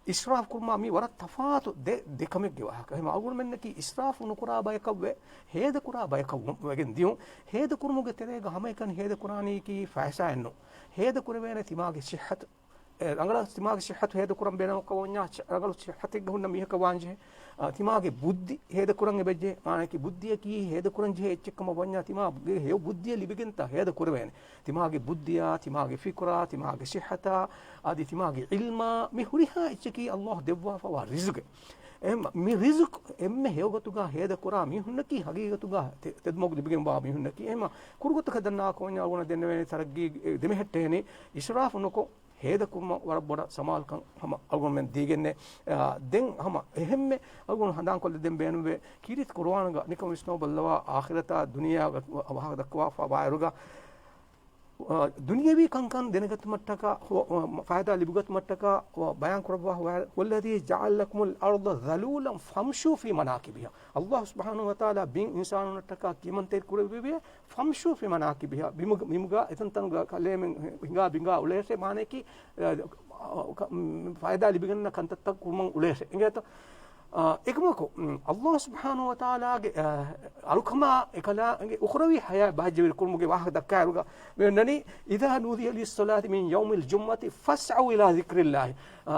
އިސްރާފު ކުރުމާ މީ ވަރަށް ތަފާތު ދެ، ދެ ކަމެއްގެ ވާހަކަ. އެހެންމަ އަޅުގަނޑުމެންނަކީ އިސްރާފު ނުކުރާ ބަޔަކަށްވެ، ހޭދަ ކުރާ ބަޔަކަށް ވެގެން ދިޔުން. ހޭދަ ކުރުމުގެ ތެރޭގަ ހަމައެކަނި ހޭދަ ކުރާނީކީ ފައިސާއެއް ނޫން. ހޭދަ ކުރެވޭނެ ތިމާގެ ޞިއްޙަތު. އެ، ރަނގަޅަށް ތިމާގެ ޞިއްޙަތު ހޭދަ ކުރަން ބޭނުން ކަމަށް ވަންޏާ، ރަނގަޅު ޞިއްޙަތެއްގަ ހުންނަ މީހަކަށް ވާންޖެހޭ. އާ، ތިމާގެ ބުއްދި ހޭދަ ކުރަން އެބަޖެހޭ. މާނައަކީ ބުއްދިއަކީ ހޭދަ ކުރަން ޖެހޭ އެއްޗެއް ކަމަށް ވަންޏާ، ތިމާގެ ހެޔޮ ބުއްދިއެއް ލިބިގެންތާ ހޭދަ ކުރެވޭނެ. ތިމާގެ ބުއްދިއާ، ތިމާގެ ފިކުރާ، ތިމާގެ ޞިއްޙަތާ، އަދި ތިމާގެ ޢިލްމާ، މި ހުރިހާ އެއްޗަކީ އައްލާހު ދެއްވާފަވާ ރިޒުގެއް. އެހެން މި ރިޒުގް އެންމެ ހެޔޮގޮތުގަ ހޭދަ ކުރާ މީހުންނަކީ ހަގީގަތުގަ ތެ-، ތެދުމަގު ލިބިގެންވާ މީހުންނަކީ. އެހެން ކުރުގޮތަކަށް ދަންނަވާ ކަމަށް ވަންޏާ އަޅުގަނޑަށް ދެންނެވޭނެ ތަރައްގީ ދެމެހެއްޓޭނެ އިސްރާފު ނުކޮށް، ހޭދަކުރުމަށް ވަރަށް ބޮޑަށް ސަމާލުކަން ހަމަ އަޅުގަނޑުމެން ދީގެންނޭ. އާ، ދެން ހަމަ އެހެންމެ އަޅުގަނޑު ހަނދާންކޮށްލަދޭން ބޭނުންވޭ، ކީރިތި ޤުރުއާނުގަ ނިކަން ވިސްނަމުން ބައްލަވާ އާޚިރަތާ ދުނިޔެއާ ވާހަކަ ދައްކަވާފަ ވާއިރުގަ، އާ، ދުނިޔެވީ ކަންކަން ދެނެގަތުމަށްޓަކާ، ހު-، އާ، ފައިދާ ލިބިގަތުމަށްޓަކާ، ވަ-، ބަޔާން ކުރައްވާ، هُوَ الَّذِي جَعَلَ لَكُمُ الْأَرْضَ ذَلُولًا فَامْشُوا فِي مَنَاكِبِهَا. އައްލާހު ސުބްޙާނަހޫ ވަތަޢާލާ ބިން އިންސާނުންނަށްޓަކާ ކިޔަމަންތެރި ކުރެއްވިއެވެ. فَامْشُوا فِي مَنَاكِبِهَا. ބިމުގަ-، ބިމުގަ އެތަންތަނުގަ ކަލޭމެން ހިނގާ ބިނގާ އުޅޭށޭ، މާނައަކީ، އާ، ކަ-، މް، ފައިދާ ލިބިގަންނަ ކަންތައްތައް ކުރުމަށް އުޅޭށޭ. އިނގޭތޯ؟ އާ، އެކަމަކު، މް، އައްލާހު ސުބްޙާނަހޫ ވަތަޢާލާގެ، އާ، އަޅުކަމާ އެކަލާނގެ އުޚްރަވީ ޙަޔާތް ބަހައްޖަވެރި ކުރުމުގެ ވާހަކަ ދައްކާއިރުގަ މި އޮންނަނީ، إِذَا نُودِيَ لِلصَّلَاةِ مِنْ يَوْمِ الْجُمُعَةِ فَاسْعَوْا إِلَىٰ ذِكْرِ اللَّهِ. އާ،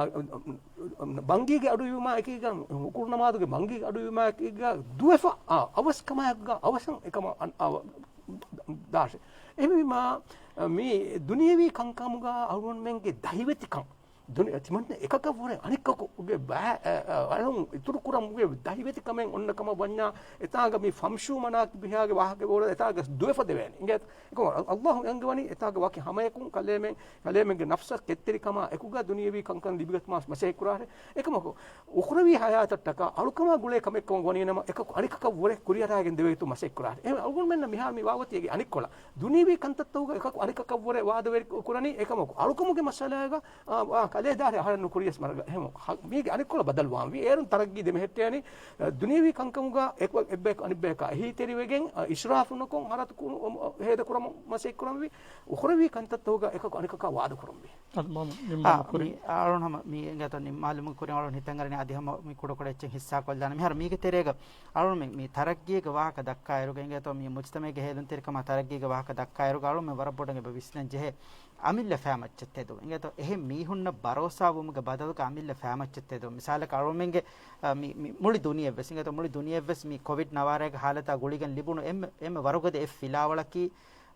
ބަންގީގެ އަޑުއިވުމާ އެކީގަ، ހުކުރު ނަމާދުގެ ބަންގީގެ އަޑުއިވުމާ އެކީގަ ދުވެފަ، އާ، އަވަސް ކަމާއެކުގަ އަވަސަށް އެކަމަށް އަން-، އާ، ދާށޭ. އެހެންވީމާ، މި ދުނިޔެވީ ކަންކަމުގަ އަޅުގަނޑުމެންގެ ދަހިވެތިކަން ދުނި-، ތިމަންނަ އެކަކަށްވުރެ އަނެއްކަކުގެ ބައި-، އަ، އަ، އަޅުން އިތުރުކުރަމުގެ ދަހިވެތިކަމެއް އޮންނަ ކަމަށް ވަންޏާ، އެތާގަ މި فَامْشُوا مَنَاكِبِهَا ގެ ވާހަކަ ބޯރަ އެތާގަ ދުވެފަ ދެވޭނެ. އިނގޭތަ؟ އެކަމަ އަ-، އައްލާހު އަންގަވަނީ އެތާގަ ވަކި ހަމަޔަކުން ކަލޭމެން، ކަލޭމެންގެ ނަފްސަށް ކެތްތެރިކަމާ އެކުގަ ދުނިޔެވީ ކަންކަން ލިބިގަތުމަށް މަސައްކަތް ކުރާށޭ. އެކަމަކު، އުޚްރަވީ ޙަޔާތަށްޓަކާ އަޅުކަމާ ގުޅޭ ކަމެއްކަމަށް ވަނީނަމަ، އެކަކު އަނެކަކަށްވުރެ ކުރިއަރާގެން ދެވޭތު މަސައްކަތް ކުރާށޭ. އެހެން އަޅުގަނޑުމެންނަށް މިހާރު މި ވާވަތީގެ އަނެއްކޮޅަށް ދުނިޔެވީ ކަންތައްތަކުގަ އެކަކު އަނެކަކަށްވުރެ ވާދަވެރި ކުރަނީ. އެކަމަކު އަޅުކަމުގެ މައްސަލާގަ، އާ، އާ، ކަލޭ ދާށޭ އަހަރެން ނުކުރިޔަސް މަރަގަ. އެހެން ހަ-، މީގެ އަނެއްކޮޅަށް ބަދަލުވާންވީ. އޭރުން ތަރައްގީ ދެމެހެއްޓޭނީ، އަ، ދުނިޔެވީ ކަންކަމުގަ އެކު-، އެއްބަޔަކު އަނެއްބަޔަކާ އެހީތެރިވެގެން، އަ، އިސްރާފު ނުކޮށް ހަރަދު ކުރު-، އަ، ހޭދަ ކުރަމުން މަސައްކަތް ކުރަންވީ. އުޚްރަވީ ކަންތައްތަކުގަ އެކަކު އަނެކަކާ ވާދަ ކުރަންވީ. އަދި މަ-، މި-، އާ، މަ-، ކުރި-، މި އަޅުން ހަމަ މި އިނގޭތޯ ނި-، މާލުމު ކުރިން އަޅުން ހިތަށް އަރަނީ އަދި ހަމަ މި ކުޑަކުޑަ އެއްޗެއް ހިއްސާ ކޮށްލާނެ. މިހާރު މީގެ ތެރޭގަ އަޅުން މި، މި ތަރައްގީގެ ވާހަކަ ދައްކާއިރުގަ އިނގޭތޯ މި މުޖްތަމައިގެ ހޭލުންތެރިކަމާ ތަރައްގީގެ ވާހަކަ ދައްކާއިރުގަ އަޅުން މި ވަރަށް ބޮޑަށް އެބަ ވިސްނަން ޖެހޭ އަމިއްލަ ފައިމައްޗަށް ތެދުން. އިނގޭތޯ އެހެން މީހުންނަށް ބަރޯސާ ވުމުގެ ބަދަލުގަ އަމިއްލަ ފައިމައްޗަށް ތެދުން. މިސާލަކަށް އަޅުމެންގެ، އަ، މި، މި މުޅި ދުނިޔެއްވެސް، އިނގޭތޯ މުޅި ދުނިޔެއްވެސް މި ކޮވިޑް ނަވާރައިގެ ހާލަތާ ގުޅިގެން ލިބުނު އެންމެ، އެންމެ ވަރުގަދަ އެއް ފިލާވަޅަކީ،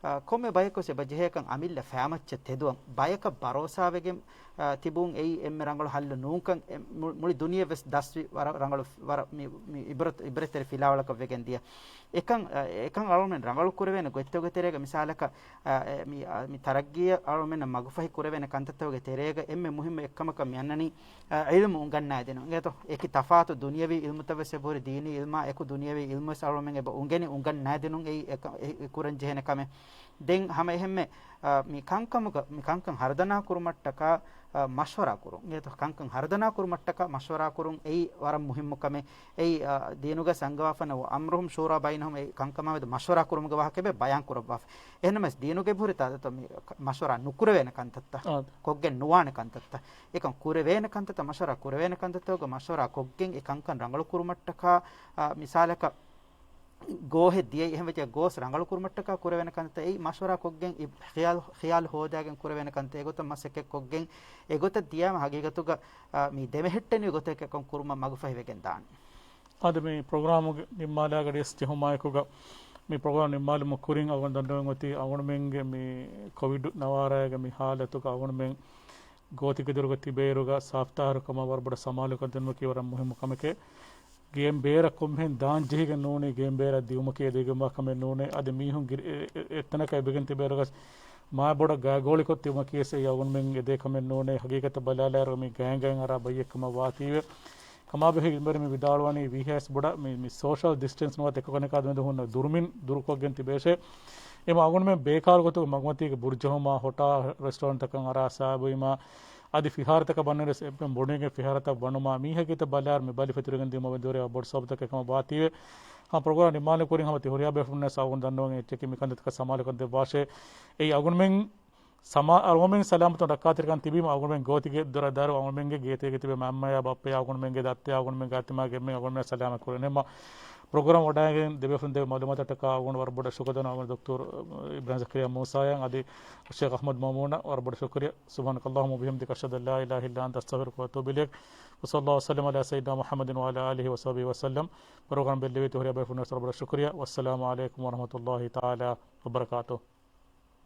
އަ، ކޮންމެ ބަޔަކުވެސް އެބަ ޖެހޭކަން އަމިއްލަ ފައިމައްޗަށް ތެދުވަން. ބަޔަކަށް ބަރޯސާވެގެން، ތިބުން އެއީ އެންމެ ރަނގަޅު ހައްލު ނޫންކަން މު-، މުޅި ދުނިޔެ ވެސް ދަސްވި ވަރަށް ރަނގަޅު، ވަރަށް މި، މި އިބްރަތް، އިބްރަތްތެރި ފިލާވަޅަކަށް ވެގެން ދިޔަ. އެކަން، އެކަން އަޅުމެން ރަނގަޅު ކުރެވޭނެ ގޮތްތަކުގެ ތެރޭގަ މިސާލަކަށް، އެ، މި، މި ތަރައްގީއަށް އަޅުމެންނަށް މަގުފަހި ކުރެވޭނެ ކަންތައްތަކުގެ ތެރޭގަ އެންމެ މުހިއްމު އެއްކަމަކަށް މި އަންނަނީ، އެ، ޢިލްމު އުނގަންނާދިނުން. އެގޮތަށް އެކި ތަފާތު ދުނިޔަވީ ޢިލްމުތައް ވެސް އެބަހުރި ދީނީ ޢިލްމާ އެކު ދުނިޔަވީ ޢިލްމު ވެސް އަޅުމެން އެބަ އުނގެނި އުނގަންނާދިނުން އެއީ އެ ކަ-، އެ، އެ ކުރަން ޖެހޭނެ ކަމެއް. ދެން ހަމަ އެހެންމެ، އާ، މި ކަންކަމުގަ، މި ކަންކަން ހަރުދަނާ ކުރުމަށްޓަކާ، އާ، މަޝްވަރާ ކުރުން. އެ ކަންކަން ހަރުދަނާ ކުރުމަށްޓަކާ މަޝްވަރާ ކުރުން އެއީ ވަރަށް މުހިއްމު ކަމެއް. އެއީ، އާ، ދީނުގަ ސަންގަވާފަނަ، "وأمرهم شورى بينهم"، އެ ކަންކަމާ މެދު މަޝްވަރާ ކުރުމުގެ ވާހަކަ އެބަ ބަޔާން ކުރައްވާފަ. އެހެންނަމަވެސް ދީނުގެ އެބަހުރި ތާ މި މަޝްވަރާ ނުކުރެވޭނެ ކަންތައްތައް، އާދެ. ކޮށްގެން ނުވާނެ ކަންތައްތައް، އެކަން ކުރެވޭނެ ކަންތައްތައް، މަޝްވަރާ ކުރެވޭނެ ކަންތައްތަކުގަ މަޝްވަރާ ކޮށްގެން އެ ކަންކަން ރަނގަޅު ކުރުމަށްޓަކާ، އާ، މިސާލަކަށް، ގޯހެއް ދިޔައީ އެހެން ވެއްޖެ ގޯސް ރަނގަޅު ކުރުމަށްޓަކާ ކުރެވޭނެ ކަންތައް އެއީ މަޝްވަރާ ކޮށްގެން އި-، ޚިޔާލު، ޚިޔާލު ހޯދާގެން ކުރެވޭނެ ކަންތައް އެގޮތަށް މަސައްކަތް ކޮށްގެން އެގޮތަށް ދިޔާމަ ހަގީގަތުގަ، އާ، މި ދެމެހެއްޓެނިވި ގޮތެއް އެކަން ކުރުމަށް މަގުފަހިވެގެން ދާނެ. އަދި މި ޕްރޮގްރާމުގެ ނިންމާލާގަޑިޔަސް ޖެހުމާއެކުގަ މި ޕްރޮގްރާމް ނިންމާލުމުގެ ކުރިން އަޅުގަނޑު ދަންނަވަން އޮތީ އަޅުގަނޑުމެންގެ މި ކޮވިޑް ނަވާރައިގެ މި ހާލަތުގަ އަޅުގަނޑުމެން ގޯތިގެދޮރުގަ ތިބޭއިރުގަ ސާފްތާހިރުކަމަށް ވަރަށް ބޮޑަށް ސަމާލުކަން ދިނުމަކީ ވަރަށް މުހިއްމު ކަމެކޭ. ގޭން ބޭރަށް ކޮންމެހެން ދާން ޖެހިގެން ނޫނީ، ގޭން ބޭރަށް ދިއުމަކީ އެދެވިގެންވާ ކަމެއް ނޫނޭ. އަދި މީހުން ގިރި-، އެ-، އެ-، އެތަނަކަށް އެބިގެން ތިބޭއިރުގަސް މާ ބޮޑަށް ގާތްގޯޅިކޮށް ތިބުމަކީ ވެސް އެއީ އަޅުގަނޑުމެން އެދޭ ކަމެއް ނޫނޭ. ހަގީގަތަށް ބަލާލާއިރު މި ގާތްގައިން އަރާ ބައްޔެއް ކަމަށް ވާތީވެ. ކަމާބެހޭ މިންވަރު މި ވިދާޅުވަނީ ވީހާވެސް ބޮޑަށް މި، މި ސޯޝަލް ޑިސްޓެންސް ނުވަތަ އެކަކު އަނެކާ ދުން ހުންނަ ދުރުމިން ދުރުކޮށްގެން ތިބޭށޭ. އެމަ އަޅުގަނޑުމެން ބޭކާރު ގޮތުގަ މަގުމަތީގެ ބުރުޖަހުމާ، ހޮޓާ ރެސްޓޯރެންޓްތަކަށް އަރާ ސާބުވީމާ، އަދި ފިހާރަތަކަށް ބަންނަންވެސް އެ ބޮޑުވެގެން ފިހާރަތައް ވަނުމާ، މީހެއްގެ ބަލާއިރު މި ބަލި ފެތުރިގެން ދިޔުމަށް ދުރެ ބޮޑު ސަބަބުތަކެއް ކަމަށް ވާތީވެ. ހަމަ ޕްރޮގްރާމް ނިންމާލުމުގެ ކުރިން ހަމަ ތި ހުރިހާ ބޭފުޅުންނަށް އަޅުގަނޑު ދަންނަވަން އެއްޗަކީ މިކަންތައްތަކަށް ސަމާލުކަން ދެއްވާށޭ. އެއީ އަޅުގަނޑުމެން ސަމާ-، އަޅުގަނޑުމެން ސަލާމަތުން ރައްކާތެރިކަން ތިބީމަ އަޅުގަނޑުމެން ގޯތިގެ ދޮރަށް ދާއިރު އަޅުގަނޑުމެންގެ ގޭތެރޭގަ ތިބޭ މަންމަޔާ ބައްޕަޔާ އަޅުގަނޑުމެންގެ ދައްތަޔާ އަޅުގަނޑުމެންގެ އަތިމާގެ އެންމެން އަޅުގަނޑުމެން ސަލާމަތް ކުރަން. އެހެންމަ ޕްރޮގްރާމް ވަޑައިގެން ދެބޭފުޅުން ދެއްވި މައުލޫމާތަށްޓަކާ އަޅުގަނޑު ވަރަށް ބޮޑަށް ޝުކުރު ދަންނަވަން އަޅުގަނޑު ދޮކްޓަރު އިބްރާހިމް ޒަކަރިޔާ މޫސާއަށް އަދި ޝޭޚް އަޙްމަދު މައުމޫނަށް ވަރަށް ބޮޑަށް ޝުކުރިއްޔާ. سبحانك اللهم وبحمدك، أشهد أن لا إله إلا أنت، أستغفرك وأتوب إليك. وصلى الله وسلم على سيدنا محمد وعلى آله وصحبه وسلم. ޕްރޮގްރާމް ބެއްލެވި ތި ހުރިހާ ބޭފުޅުންނަށް ވަރަށް ބޮޑަށް ޝުކުރިއްޔާ. والسلام عليكم ورحمة الله تعالى وبركاته.